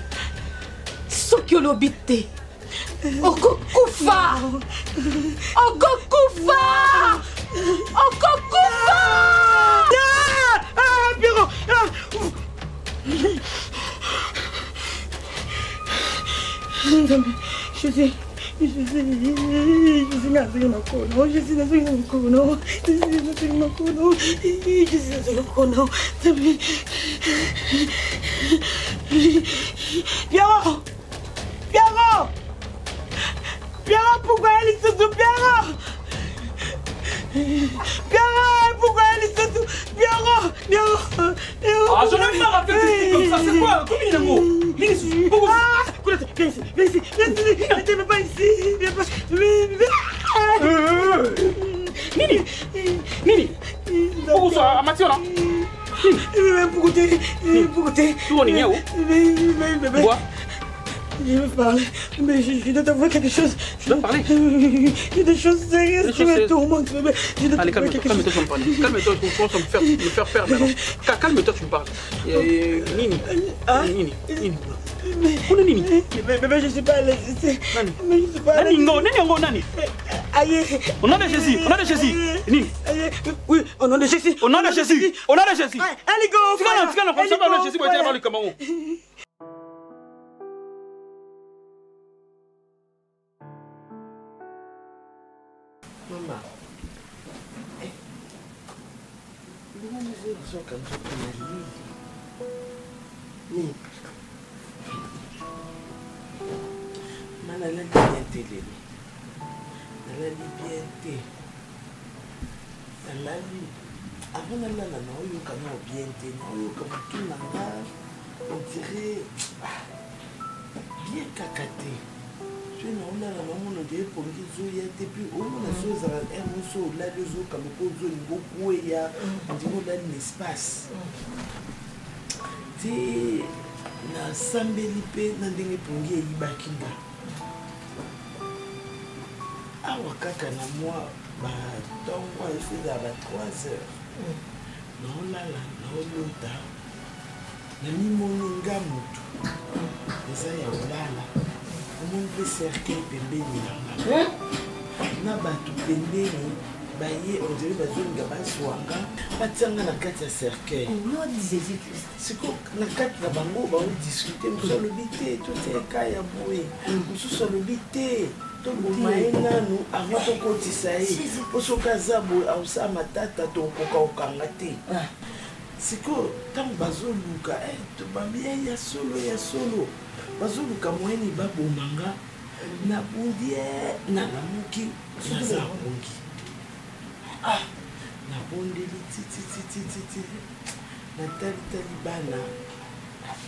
Soki olobi te, okokufa. Okokufa. Okokufa. Ah, Pierrot. Ah. Nzambe, Jésus, Jésus, Jésus, nazongi makolo, Jésus, nazongi makolo, Jésus, nazongi makolo, Jésus, nazongi makolo, Nzambe. Pierrot, Pierrot, Pierrot, pourquoi elle est sous Pierrot? Pierrot, pourquoi elle est sous Pierrot? Pierrot, Pierrot. Ah, j'en ai marre avec des trucs comme ça, c'est quoi? Combien de mots? Nini, pourquoi? Ah, écoute, viens ici, viens ici, viens ici, viens pas ici, viens pas, viens, viens. Nini? Nini? Pourquoi ça, Mathieu, là? Pourquoi t'es, pourquoi t'es? Tout on est où? Mais, Quoi? Je veux parler, mais je dois t'avouer quelque chose. Tu dois parler? Il y a des choses sérieuses Des qui choses me sérieuses. tourmentent. Mais je dois Allez, t'avouer calme-toi, quelque calme-toi, chose. tu vas me parler. Calme-toi, je commence à me faire peur maintenant. Calme-toi, tu me parles. Nini? Hein? Nini? Nini? Mais, Kuna nini? mais je suis pas à l'aise ici. Nani? Mais je suis pas à Nani l'aise. ngo? Nani ngo nani? Aïe. Au nom de Jésus, au nom de Jésus. Nini? Aïe. Oui, au nom de Jésus. Au nom de Jésus, au nom de Jésus. Allez, go. Tika na, tika na, comme ça, au nom de Jésus, boye, le Cameroun. Mama. Nazoka nzoto malili. Nini? Ma nalali bien te lelo. Nalali bien te. Nalali avant nalala naoyoka nao bien te naoyoka motu na nga on dirait ah, bien kaka te soki naolala naomona odire pongi ezoya te puis omona so ozala heure moso olali ozoyoka loko ozolinga okweya ondire olali na espace ti nasambeli mpe na ndenge pongi eyibaki nga awa kaka na mwa batongo efo ezala ba 3 heures naolala naolota namimoni nga motu eza ya olala omoni mpe cercueil pembeni na nga na bato pembeni baye ondire bazolinga bazwa nga batia nga na kati ya cercueil siko na kati na bango baodiscute mosusu alobi te totia eka ya boye mosusu alobi te toboma ye nanu avant tokotisa ye mpo soki aza boye akosala matata tokokoka kokanga te ah. Sikoyo ntango bazoluka eh, tobambi eh, ya solo ya solo bazoluka moyeni baboma nga nabundi eh, nalamuki naza pongi ah, nabondeli tititititi natalitali bana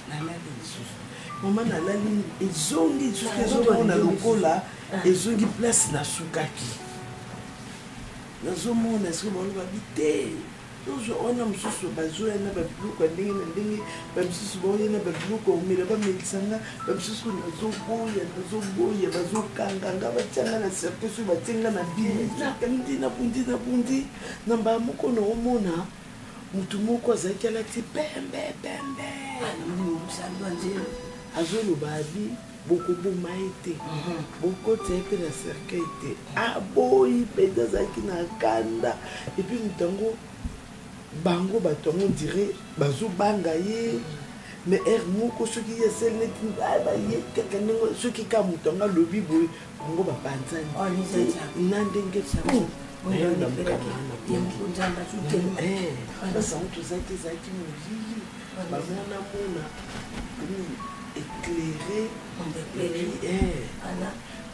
nalali lisusu mama nalali ezongi lisusu ezomona lokola ah. ezongi place nasukaki nazomona sikoyo baloba bi te tozwa wana mosusu bazoya na babiloko ya ndenge na ndenge bamisusu baoya na babiloko ya komela bamelisa nga bamisusu nazoboya nazoboya bazokanga nga batia nga na cercle soki batie nga na bimi nabundi nabundi nabundi na mbala moko naomona motu moko azalaki alati pembe pembe azoloba abi bokoboma ye te mhm. bokotisa ye mpe na cercueil te aboyi mpenza azalaki na kanda epuis moto yango bango bato yango ondire bazobanga ye mais heure moko soki ye asali neti ah, baye kaka ndenge soki kaka moto yango alobi boye bango bapanzani oh, na ndenge nayonamokamana tozalaki ezalaki molili bamonamona éclairé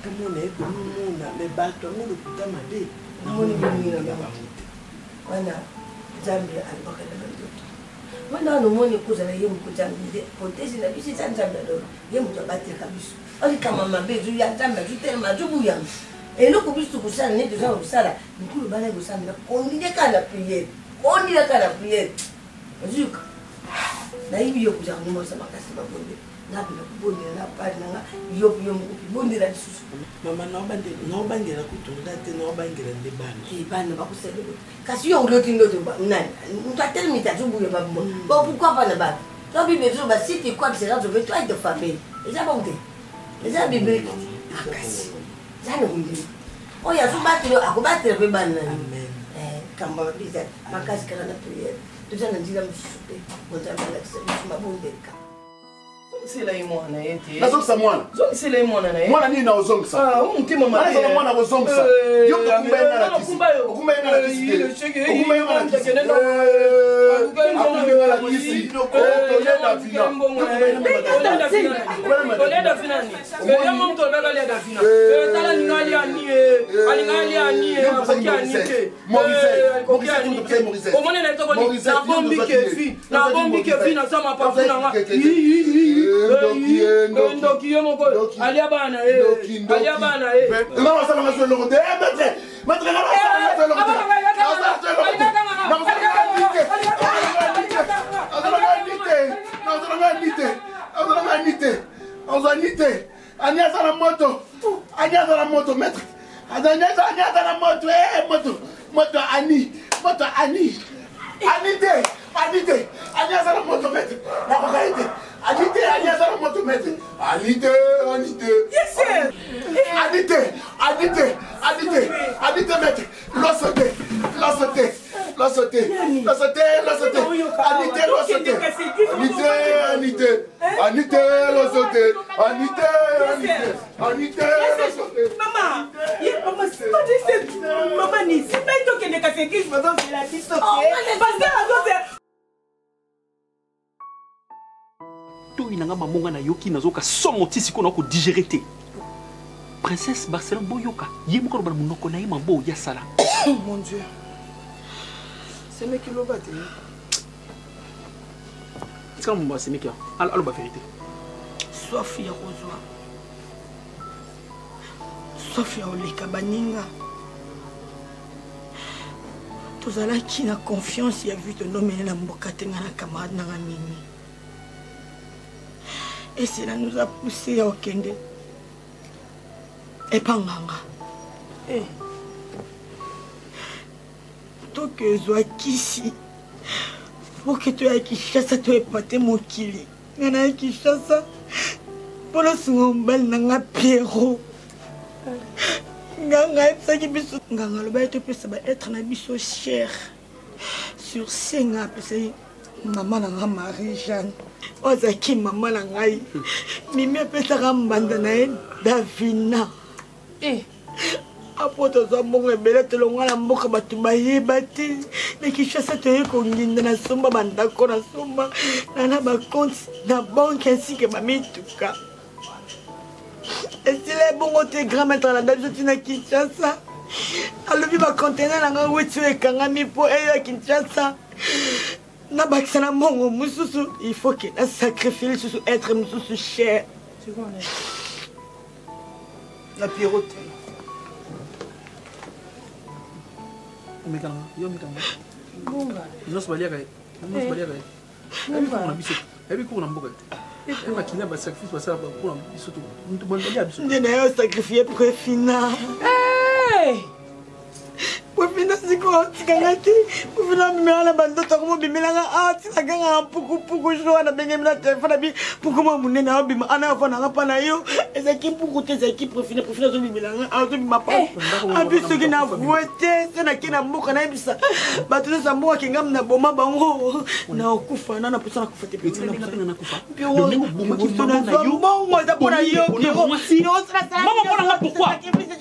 tomona ye komimona me bato yango lokuta mabe namoni mingi na bango te wana nzambe alobaka na bandoto wana wana omoni ekozala ye moko nzambe nde protege na biso eza nzambe alolo ye moto abatelaka biso olikama mabe ezoya nzambe azotelema azobuyama eloko biso tokosala nde toza kosala mikulu bana ekosambela kondile kaka na priere kondile kaka na priere ozuka nayebi yo kozala mwasi makasi mabonde nabina kobondela na pale na nga yo yo moko kibondela lisusu mama naobangela kutu nga te naobangela nde bana eh, bana bakosala kasi yo oloti ndoto nani moto atelemi te azobuya babmo mm. bon pourquoi pas na bana to bible ezoba si tu crois que sera sauvé toi et ta famille eza bongo te eza biblique makasi eza na kondima oyo azobatela akobatela mpe bana na ye eh, kamba mabe eza makasi kaka na priere toza na nzela mosusu te bonzambe alakisa biso mabondelka zongisela ye mwana ye te nazongisa mwana zongisela ye mwana na ye mwana nini naozongisa ah, motema mabeezala mwana kozongisa eh, yo okumba ye nga na kisi okumba ye nga na kisi te okumba ye nga na kisi akumbi nga na kisi toye davina toye davina yo mo moto olobaka alia davina tala alinga alia ani alinga alia ani akoki ani te akoki ani te omoni na etokoli nabombi kefi nabombi kefi naza mapapu na nga ndoki ye moko alia bana ye alia bana ye Azwa ni te ani aza na moto ani aza na moto maître ani aza na moto eh, moto moto ani moto ani ani te ani te ani aza na moto maître nakoka ye te ani te ani aza na moto maître ani te ani te ani te ani te ani te ani te maître loso te loso te loso te loso te loso te ani te loso te ani te ani te ani te loso te ani te ani te ani te loso te mama ye mama mama ni sipe tokende kasi eglise bazozela biso te pasteur azozela. Matoi na nga mamonga nayoki nazoka somo ti sikoyo na kodigere te. Princesse Barcelone boyoka ye moko aloba na monoko na ye mambo oyo asala. Mon Dieu. Semeki loba te. Tika momba semeki aloba verité. Soif ya kozwa. Soif ya koleka baninga. Tozalaki na confiance ya vie tondomele na mboka te nga na camarade na nga Mimi. Et cela nous a poussé ya kokende epa nganga. Eh. Tokezwa kisi mpo ke toya Kinshasa toepate mokili. Nga naya Kinshasa mpo nasunga mobali na nga Pierrot. Nganga ayebisaki biso, nganga alobaki topesa ba être na biso cher. Sur ce nga apesaki mama na nga Marie Jeanne oyo azalaki mama na ngai. Mimi apesaka mbanda na ye Davina. Eh. Apo tozwa mbongo ebele tolongwa na mboka bato bayeba te na Kinshasa toye konginda na somba bandako na somba na na bacompte na banke ainsi ke bamituka esila ebongo te grand maître alanda biso ti na Kinshasa alobi bacontener na ngai weti oyo ekangami mpo eyo ya Kinshasa nabakisa na mbongo mosusu il faut ke na sacrifie lisusu être mosusu cher na Pierrot te. Omekanga, yo omekanga. Nyonso baliaka ye. Nyonso baliaka ye. Ayebi koko na biso. Ayebi koko na mboka te. Ayebi makila ba sacrifice basala mpona biso to. Mutu balia biso. Nde na yo sacrifier Prefina. Hey! Prefina sikoyo otikanga te. Prefina amemela na bandoto yango mobimelanga awa ntina kangaka mpukupuku jour wana abengemi na telefone abi mpuku mwa monene aobima ana afandanga mpa na yo ezalaki mpuku te ezalaki Prefina. Prefina azobimelanga azobima pa abi soki na voue te so nake na mboka nayebisa bato nyonso ya mboka kengamu na boma bango nakokufa na naposa nakufa te mbongo eza mpo na yo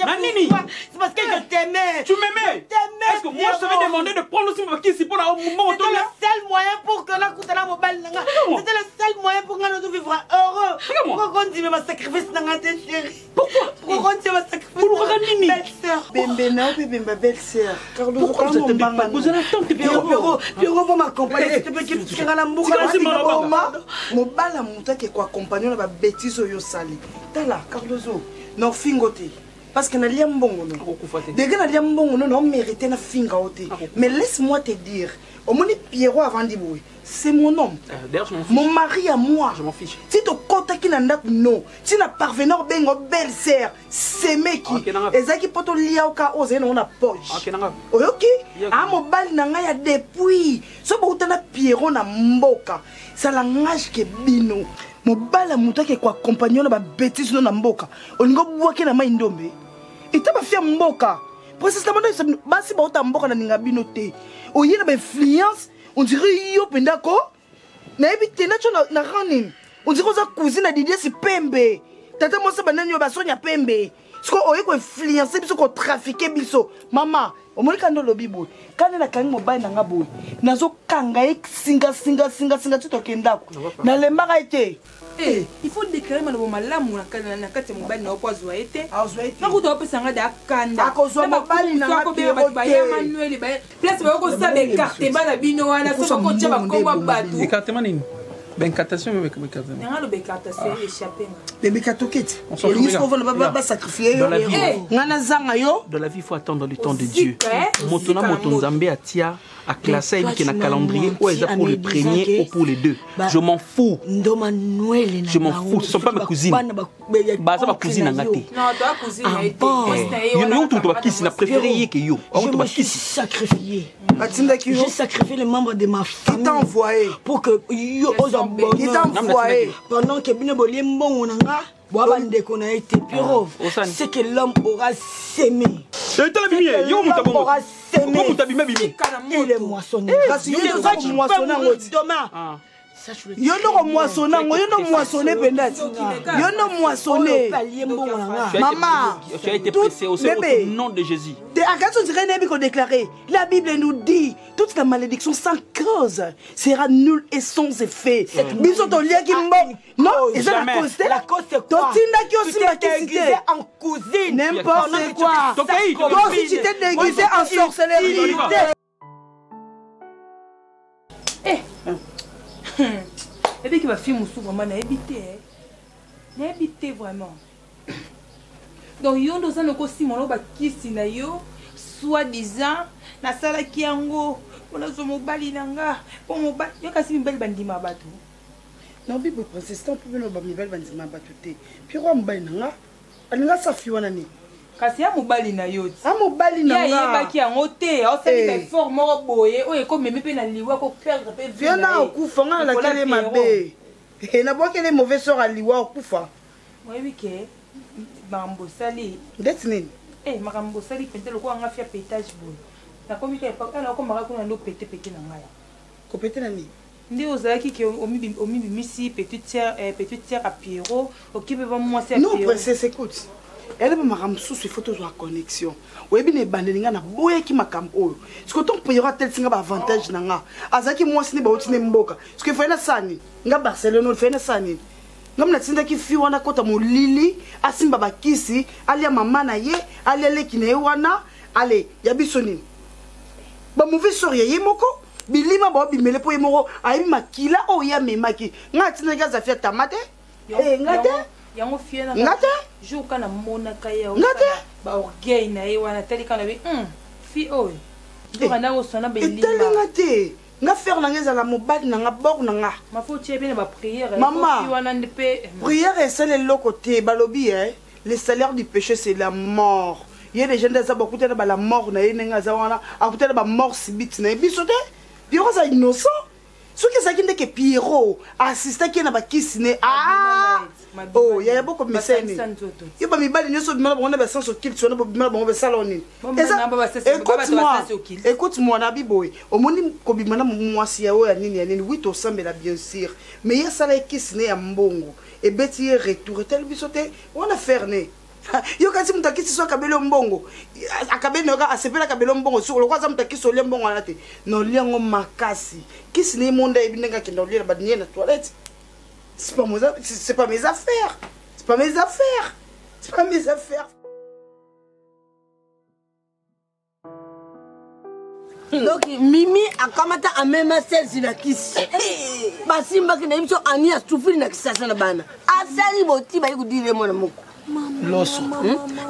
Na nini? C'est parce que je t'aimais. Tu m'aimais? Est-ce que moi je t'avais demandé de prendre aussi ma kisi pour la mbongo C'était le seul moyen pour que nakutana mobali na nga. C'était le seul moyen pour nga nazo vivre heureux. Pourquoi on dit ma sacrifice na nga te chérie? Pourquoi? Pourquoi on dit ma sacrifice? Pourquoi nini? Belle sœur. Bembe na yo bemba belle sœur. Carlos Pourquoi vous êtes pas vous allez attendre Pierrot, Pierrot, Pierrot va m'accompagner s'il te plaît qu'il tika na mboka. Mobala moto ake ko accompagner na ba bêtises oyo osali. Tala Cardozo, na fingo te. Parce que nalia mbongo no. Dès que nalia mbongo no, na mérité na finga o te. Mais laisse-moi te dire, omoni Pierrot avant dit boye, c'est mon homme. D'ailleurs, je m'en fiche. Mon mari à moi. Je m'en fiche. Si to kota ki na ndako no, si na parvenir bengo belle sœur, semeki. Okay, nanga. Ezaki poto lia oka oze na na poche. Okay, nanga. Oyoki? Yeah. A mobali na ngai ya depuis. So bouta na Pierrot na mboka. Ça langage ke bino. Mobali ya moto ake ko accompagner na ba bêtises no na mboka. Olingo bwake na mai ndombe. Ita ba fia mboka. Princesse na bando basi ba ota mboka na ninga bino te. Oye na ba influence, on dirait yo penda ko. Nayebi te na tio na rang nini. On dirait oza cousine na Didier si pembe. Tata mwasi banani yo basonya pembe. Siko oye ko influencer biso ko trafiquer biso. Mama, omoni kando lobi boye. Kande na kangi mobali na nga boye. Nazo kanga ye singa singa singa singa ti tokenda ko. Nalembaka ye te. Eh, il faut déclarer maloba malamu na kati ya mobali na yo po azwa ye te. Azwa ye te. Nakuta opesa nga da kanda. Akozwa mobali na nga Pierrot te. Baya Manuel, baya place bayo kosala écartement na bino wana so bakotia bakombo ya bato. Écartement nini? Ben incantation même écartement. Nanga loba écartation échappé nga. Bébé katoketi. On s'en fout, Olingi regarde. sikoyo ba Regarde. sacrifier yo. Dans la vie, Nga nazanga yo. Dans la vie, il faut attendre le temps de Dieu. Ozika, Moto na ozika moto na Nzambe atia a classé Mais toi, qui na tu m'as calendrier menti ou eza à pour me le disant premier que- ou pour les deux. Bah, Je m'en fous. Ndoma Noël na Je m'en bango, fous, ce sont pas mes soki cousines. bana ba- ba- ya Baza ba oncle cousine na na yo. nga te. Non, toi cousine na ye te. Ah bon. Mwasi na ye Yo wana yo to ba camarade kisi na mwasi. préféré ye ke yo. Je Oto ba me suis kisi. sacrifié. Batindaki yo. J'ai sacrifié les membres de ma famille. Qui t'a envoyé? Pour que yo oza bonheur. Qui t'a envoyé? Pendant que bino bolie mbongo na nga, boa bandeko na ye te. Pierrot, Ah, osani. c'est que l'homme aura semé. Eh, tala bimi ye, yo L'homme moto bongo. aura semé. Ko moto abima bimi. Il est moissonné. Kasi yo nde oza komoissonner yango ti. Demain. Ah. Yo nde okomoisonne yango, yo nde omoisonne mpenza ti. Yo nde omoisonne. Mama, tu as été pressé au bébé. nom de Jésus. Akati on dirait nayebi kodéclarer. La Bible nous dit toute la malédiction sans cause sera nulle et sans effet. Biso toliaki mbongo. Non, eza la cause te. La cause c'est quoi? Totindaki osimba kisi te. En cousine. N'importe quoi. Toi aussi tu t'es déguisé en sorcellerie. Eh. Ebiki ba fille mosusu vraiment nayebi te. Nayebi te vraiment. Donc yo nde oza noko simona oyo bakisi na yo soit disant nasalaki yango mpo nazwa mobali na nga mpo mobali yo kasi mibali bandima bato. Na bible princesse tant mpe ba mibali bandima bato te. Pierrot mobali na nga alinga safi wana nini? Kasi ya mobali na yo ti. A mobali na nga. Ye ayebaki yango te, aosali ba effort moko boye oyo ekomemi mpe na liwa ko perdre mpe vie. Vieux na okufa nga na lakeli mabe. Eh na bwakeli mauvais sort ya liwa okufa. Oyebi ke makambo osali. Ndeti nini? Eh makambo osali mpenza lokola nga fia petage boye. Nakomi ka epa nakomaka kuna ndo pete pete na ngai. Kopete na nini? Nde ozalaki ke omibimisi petite sœur eh, petite sœur ya Pierrot, okipe ba mwasi ya Non Pierrot. princesse écoute. Elle ba makambo mosusu il faut tozwa connexion. Oyebi na ebandeli nga naboyaki makambo oyo. Sikoyo ntango Pierrot atelisi nga ba avantage na nga. Azalaki mwasi nde bauti ne mboka. Sikoyo efai nasala nini? Nga Barcelone efai nasala nini? Nga mna natindaki fille wana akota molili, asimba bakisi, alia mama na ye, alia leki na ye wana, ale ya biso nini? Ba mauvais sort ya ye moko. Bilima bao bimele po ye moko ayebi makila oyo ye amemaki. Nga atindaki aza fia tama te. Eh, nga te. Yango fie na nga te. Jour kana monaka ye nga te. Ba orgueil na ye wana tali kana bi fi oyo. Ndoka na osona belima. Etali nga te. Nga faire na nga ezala mobali na nga bord na nga. Ma faut tie bien ba prière. Maman. Fi wana nde pe. Prière esali eloko te balobi eh. Le salaire du péché c'est la mort. Ye déjà nde aza bakutana ba la mort na ye ndenge aza wana akutana ba mort subite na ye biso te. Pierrot aza innocent. Soki ezalaki ndeke Pierrot assistaki ye na bakisi ne ah oh yaya boko miseni. Yo ba mibali nyonso bimala bango na ba sens occulte wana bobimala bango basala nini? Eza écoute-moi. Écoute-moi na biboye. Omoni kobima na mwasi ya oyo ya nini ya nini oui tosambela bien sûr. Mais ye asala ye kisi ne ya mbongo. Ebeti ye retour etali biso te. Wana faire ne yo kasi moto akisi so akabeli yo mbongo akabeli na yo kaka asepeli akabeli yo mbongo soko lokola aza moto akisi olia mbongo wana te na olia yango makasi kisi na ye monde ayebi ndenge akenda olia na banie na toilette. C'est pas mes, c'est pas mes affaires, c'est pas mes affaires, c'est pas mes affaires. Donc Mimi akamata amema Serge na kisi. Basimbaki na biso Ani asufri na kisasa na bana. Asali boti bayi kudire mwana moko. Loso.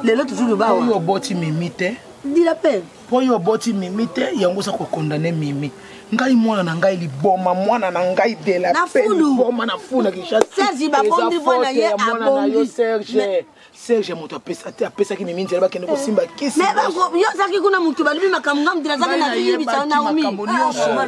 Lelo toujours bawa. Oyo oboti Mimi te. Dila pe. Po yo oboti Mimi te yango oza kokondane Mimi. Ngai mwana na ngai liboma mwana na ngai de la paix liboma na fulu na Kinshasa. Serge babondi mwana ye abongi. Serge. Serge moto apesa te apesaki Mimi nzela bakende kosimba kisi. Mais bango yo ozalaki kuna mutu balobi makambo nga mutu nazalaki na yebisa Naomi.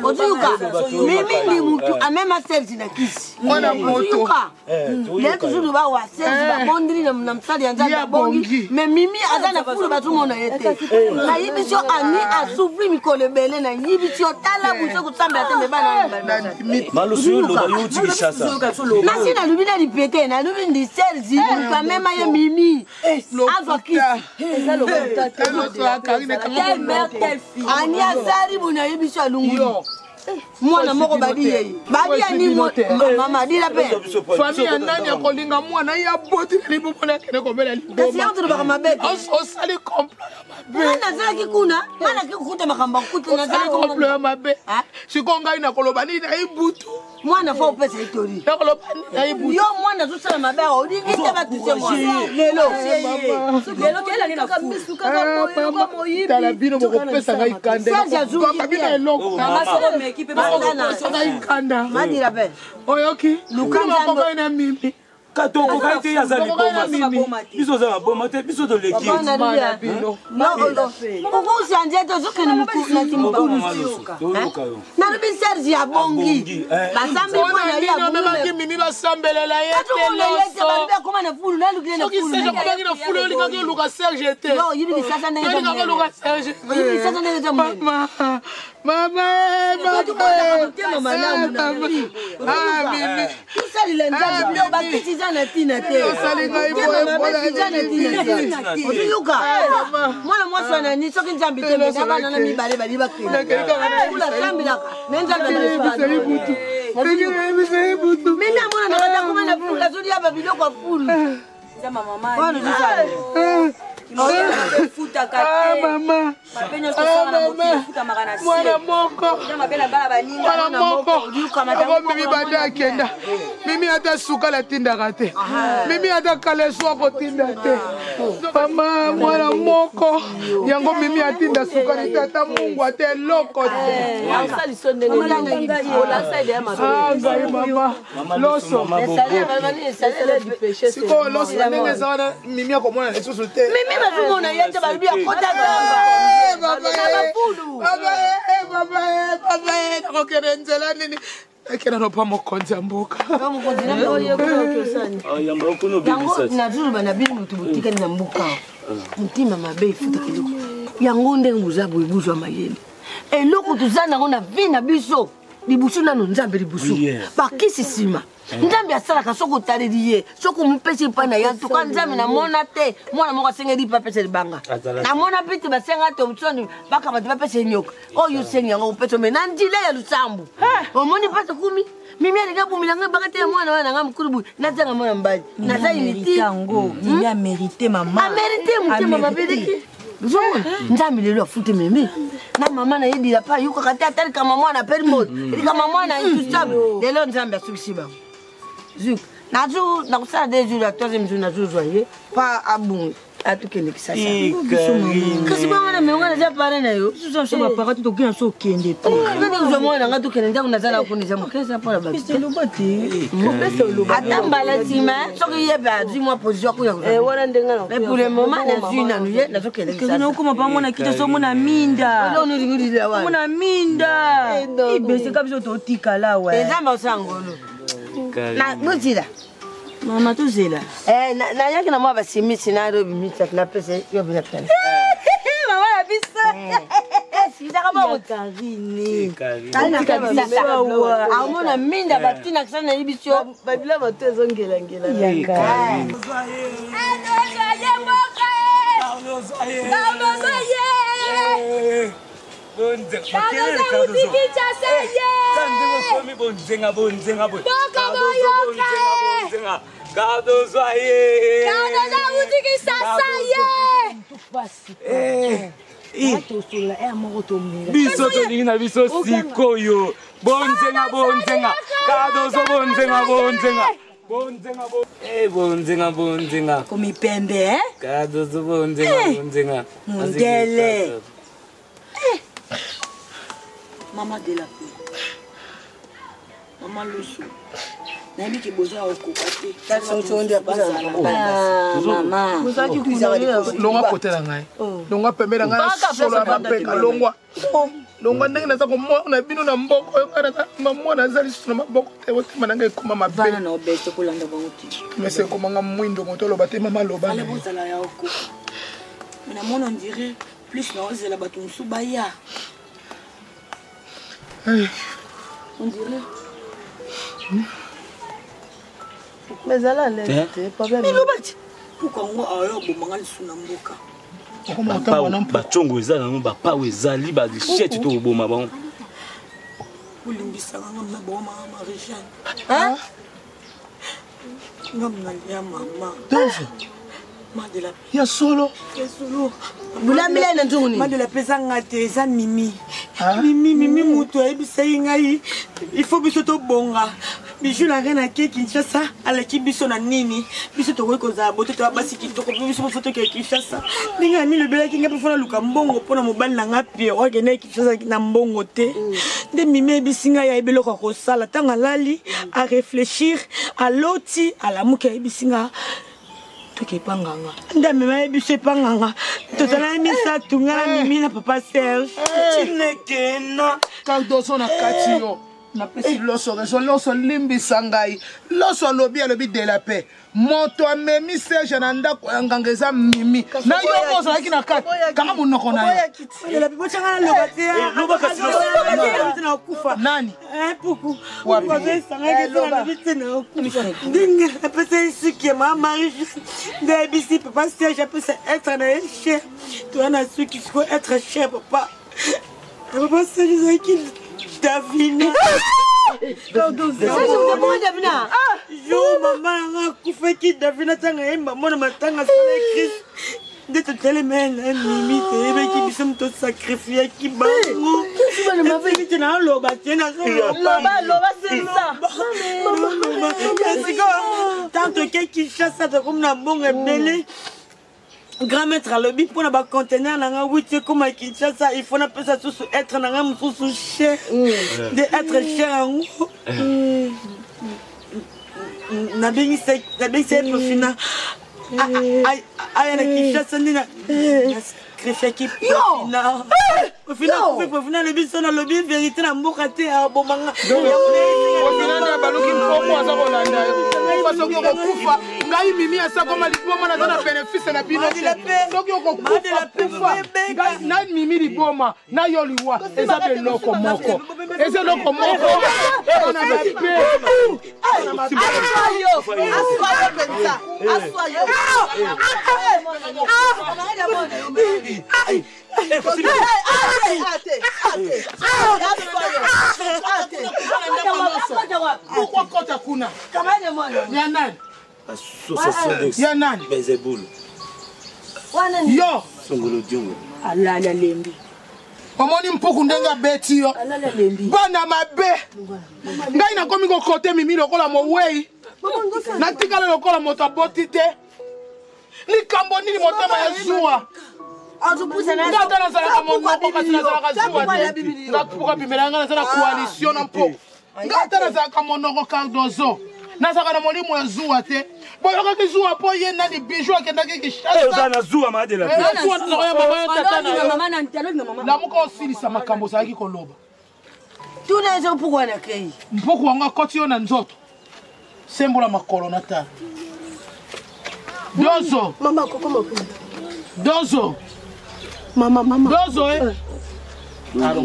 Ozoyoka Mimi ndi mutu amema Serge na kisi. Mwana moto. Ozoyoka. Lelo toujours ba wa Serge babondeli na mosali ya Nzambe abongi. Mais Mimi aza na fulu bazomona ye te. Nayebi so Ani asouffri mikolo ebele nayebi so tala buso kosambela te me bana Malusu yo loba yo uti Kinshasa. Nasi nalobi na lipete nalobi ndi Serge mutu amema ye Mimi azwa kisi. Ani asali boye nayebi so alunguli. Mwana moko babi ye. Babi ya ni mama dila pe. Famille ya nani akolinga mwana ye aboti na libumu na akende komela liboma. Kasi yango tolobaka mabe te. Osali complot ya mabe. Nga nazalaki kuna, nga naki kokuta makambo ya kokuta, nazalaki Osali complot ya mabe. Sikoyo ngai nakoloba nini na ibutu? Mwana fo opesa ye toli. Nakoloba nini na ibutu? Yo mwana azosala mabe awa, olingi te batuse mwana. Lelo. Lelo toyela nini na fulu? Tala bino bokopesa ngai kanda. Serge azungi Baka bino eloko. Mama soko meki pe Bokopesa ngai kanda. Madila pe. Oyoki? Luka Bino Nzambe. bakokai na Mimi. Tokokai te, aza liboma. Biso oza maboma te, biso toleki. Okosanze te, ozokende na mokulu. Nalobi Serge abongi, basambi mpo na ye. Amemaki Mimi, basambelela ye. Te, akoma na fulu, nalukile na Soki Serge akomaki na fulu, olingaki oluka Serge te. Oyibi lisasa ndenge Olingaki oluka Serge. Oyibi lisasa ndenge eza monene. Mama, mama, motema malamu na Mimi. Tosalela Nzambe, bakiti eza na ntina te, motema mabe eza na ntina te. Ozoyoka, mwana mwasi wana ni soki Nzambe te, na bana na mibale bali bakende kula, sambelaka me Nzambe. Mimi amona na kata koma na fulu, azolia babiloko ya fulu wana. Efutaka te, mabe nyonso osala na mokili efutamaka na Mwana moko, mwana moko ako Mimi banda akenda, Mimi ata sukala atindaka te, Mimi ata kaleso akotinda te. Mama, mwana moko yango, Mimi atinda sukali te, ata mungu, ata eloko te. Ngai mama loso sikoyo, loso na ndenge eza wana, Mimi akomona lisusu te. Mimi bazomona ye te, balobi akota zamba na bafulu. Baba, nakokende nzela nini? Nakenda nopa mokonzi ya mboka. Yango nazoloba na bino, moto botikali na mboka, motema mabe efutaka eloko. Yango ndenge boza boye, bozwa mayele. Eloko toza nango na vie na biso, libusu nano Nzambe, libusu bakisi, nsima Nzambe asalaka. Soki otaleli ye, soki omopesi epai na ye, antuka Nzambe namona te mwana moko asengeli mpe apesa libanga. Namona mpe te basenga thomson bakaba te, bapesa enyoka oyo osengi yango kopesa me na nzela ya lusambo. Omoni mpasi kumi Mimi alingi abomela ngai baka te ya mwana wana nanga mokulu boye, nazanga mwana mobali, naza inutile. Mimi amérite, mama. Amérite motema mabeleki. Ozomona, Nzambe lelo afute Mimi na mama na ye dila pa ayokaka te, ata likama mwana apeli moto, likama mwana intouchable. Lelo Nzambe asukisi bango. Zuk nazu nakosala 2 jours ya troisième jour, nazozwa ye pa abungi, atukende Kisasa. Kasi bongo na mengo naza pare na yo. Biso bapara te, tokenda so okende te. Kozwa mwana nanga, tokende ndako, naza na kuna, eza moke, eza mpona bato. Eloba te. Ata mbala nsima soki ye mpe azwi mwa position akuya. Wana ndenge. Mais pour le moment nazwi nanu ye, nazokende. Kisasa okoma pa mwana kita so omona minda, omona minda ibeseka, biso totikala we. Nzambe osala ngolu bozila. Mama, tozela. Nayaki na mwa basimisi na robi misatu, napesa yo bina pene. Mama na biso. Ezaka bongo amona minda batina kisa nayebi biso. Babila bato ezongelangela. Cardozo ye! Cardozo awuti Kinshasa ye! Komi bonzenga, bonzenga boye. Boka boyoka ye! Cardozo aye! Cardozo awuti Kinshasa ye! Tosolola ere moko, tomela. Biso tolingi na biso sikoyo bonzenga, bonzenga Cardozo, bonzenga, bonzenga, bonzenga, bonzenga, bonzenga. Komi pembe. Cardozo, bonzenga, bonzenga. Mondele. Mama de la paix, mama Loso, nayebi ke boza ya kokoka te. Longwa kote na ngai, longwa pembe na ngai, solo ya mapeka, longwa, longwa. Ndenge naza komona bino na mboka oyo, ngai naza mwana, aza lisusu na maboko te. Otema na ngai ekoma mabe. Bana na obese kolanda bango te. Mese ekomanga mwindo, moto oloba te, mama aloba. Ale bozala ya kokoka, mais namona on dirait plus naozela bato mosusu baya, on dirait. Mais ezala lese te, problème. Miloba ti mpuka yango ayo obomanga lisusu na mboka. Bacongo eza nango, bapao ezali balichete, to koboma bango. Olimbisaka ngam na bomaka Marie Jeanne, ngam nalia mama. Dozo. Madela. Ya solo. Ya solo. Bulambila na nzungu nini? Madela mpe nga te, eza Mimi. Mimi, Mimi moto ayebisaki ngai il faut biso tobonga. Bijou la reine ake Kinshasa aleki biso na nini? Biso tokoki kozala bote toya basi kitoko mpe biso mpo tokende Kinshasa. Ndenge ya milobelaki ngai mpe mpo naluka mbongo mpo na mobali na ngai Pierrot akendaki Kinshasa na mbongo te. Nde Mimi ayebisi ngai ayebi eloko ya kosala. Ntango alali a réfléchir, aloti, alamuki ayebisi ngai toke epa nganga. Nde amema ye biso epa nganga. Tozalaki misato ngai na Mimi na papa Serge. Chineke na Cardozo na kati yo. Napesi loso raison. Loso limbisa ngai. Loso alobi, alobi de la paix. Moto amemi Serge na ndako ya nganga eza Mimi. Na yo moko ozalaki na kati. Kanga monoko na yo. Nani? Puku. Ndenge apesa ye suki ya mama Marie nde ayebisi papa Serge apesa être na ye cher. Toya na suki sikoyo être cher papa. Papa Serge ezalaki Davina. Jour mama nanga akufaki Davina ntango aye mama na matanga asala crise nde totelemela na Mimi toyebaki biso moto tosacrifiaki bango te naloba te nazolobasikoyo ntango toke Kinshasa tokomi na mbongo ebele. Grand maître alobi mpo na ba conteneur na ngai wuti ekoma Kinshasa, il faut napesa susu être na ngai mosusu cher. Nde être cher yango nabengisa ye Profina aya na Kinshasa nde nasacrifiaki Profina. Profina akufi, Profina alobi so nalobi vérité na mboka te abomanga. Profina nde abaluki mpongo aza kolanda yo. Kufa soki okokufa, ngai Mimi asakoma liboma naza na bénéfice na bino te. Soki okokufa kufa, ngai na Mimi liboma na yo liwa eza beloko moko. Eza eloko moko. Bana mabe. Bana mabe. Aswayo mpenza. Aswayo. Pourquoi kota kuna? Ya nani? Ya nani? Bezebulu. Yo. Songolo diongo. Alali alembi. Omoni mpuku ndenge abeti yo. Bana mabe. Ngai nakomi kokote Mimi lokola mowei. Natikala lokola moto aboti te. Likambo nini motema ya zuwa? Nga ata nazalaka monoko kasi nazalaka zuwa te. Nga mpuku abimela nga naza na coalition na mpuku. Nga ata nazalaka monoko Cardozo. Nazalaka na molimo ya zuwa te. Boyokaki zuwa mpo ye nani Bijou akendaki Kinshasa. Oza na zuwa madela. Zuwa nazalaka ya mama ya tata na yo. Lamuka osilisa makambo ozalaki koloba. Tuna ezo mpuku wana kei. Mpuku wango akoti yo na nzoto. Sembola makolo na tala. Dozo. Mama koko makolo. Dozo. Mama mama. Dozo eh.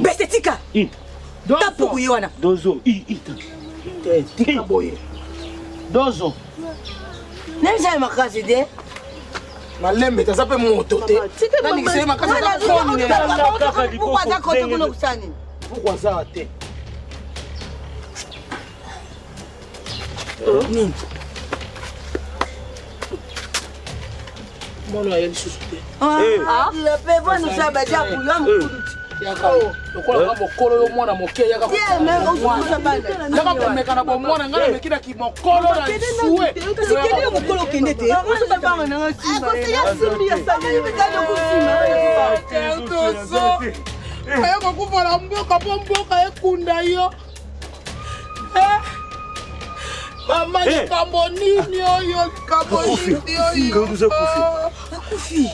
Bese tika. Dozo. Tapuku ye wana. Dozo. I i. Te tika boye. Dozo. Nayebisa makasi te. Malembe taza pe moto te. Nalingisa ye makasi aza koni. Pourquoi aza kote kuna kusani? Pourquoi aza te? Nini? Mwana aye lisusu te. Lokola nga mokolo yo mwana moke yaka komeka na bomwana ngai nameki na kimokolo na sue mokolo okende te aye kokufa na mboka mpo mboka ekunda yo. Mama, likambo nini oyo? Likambo nini oyo? Akufi.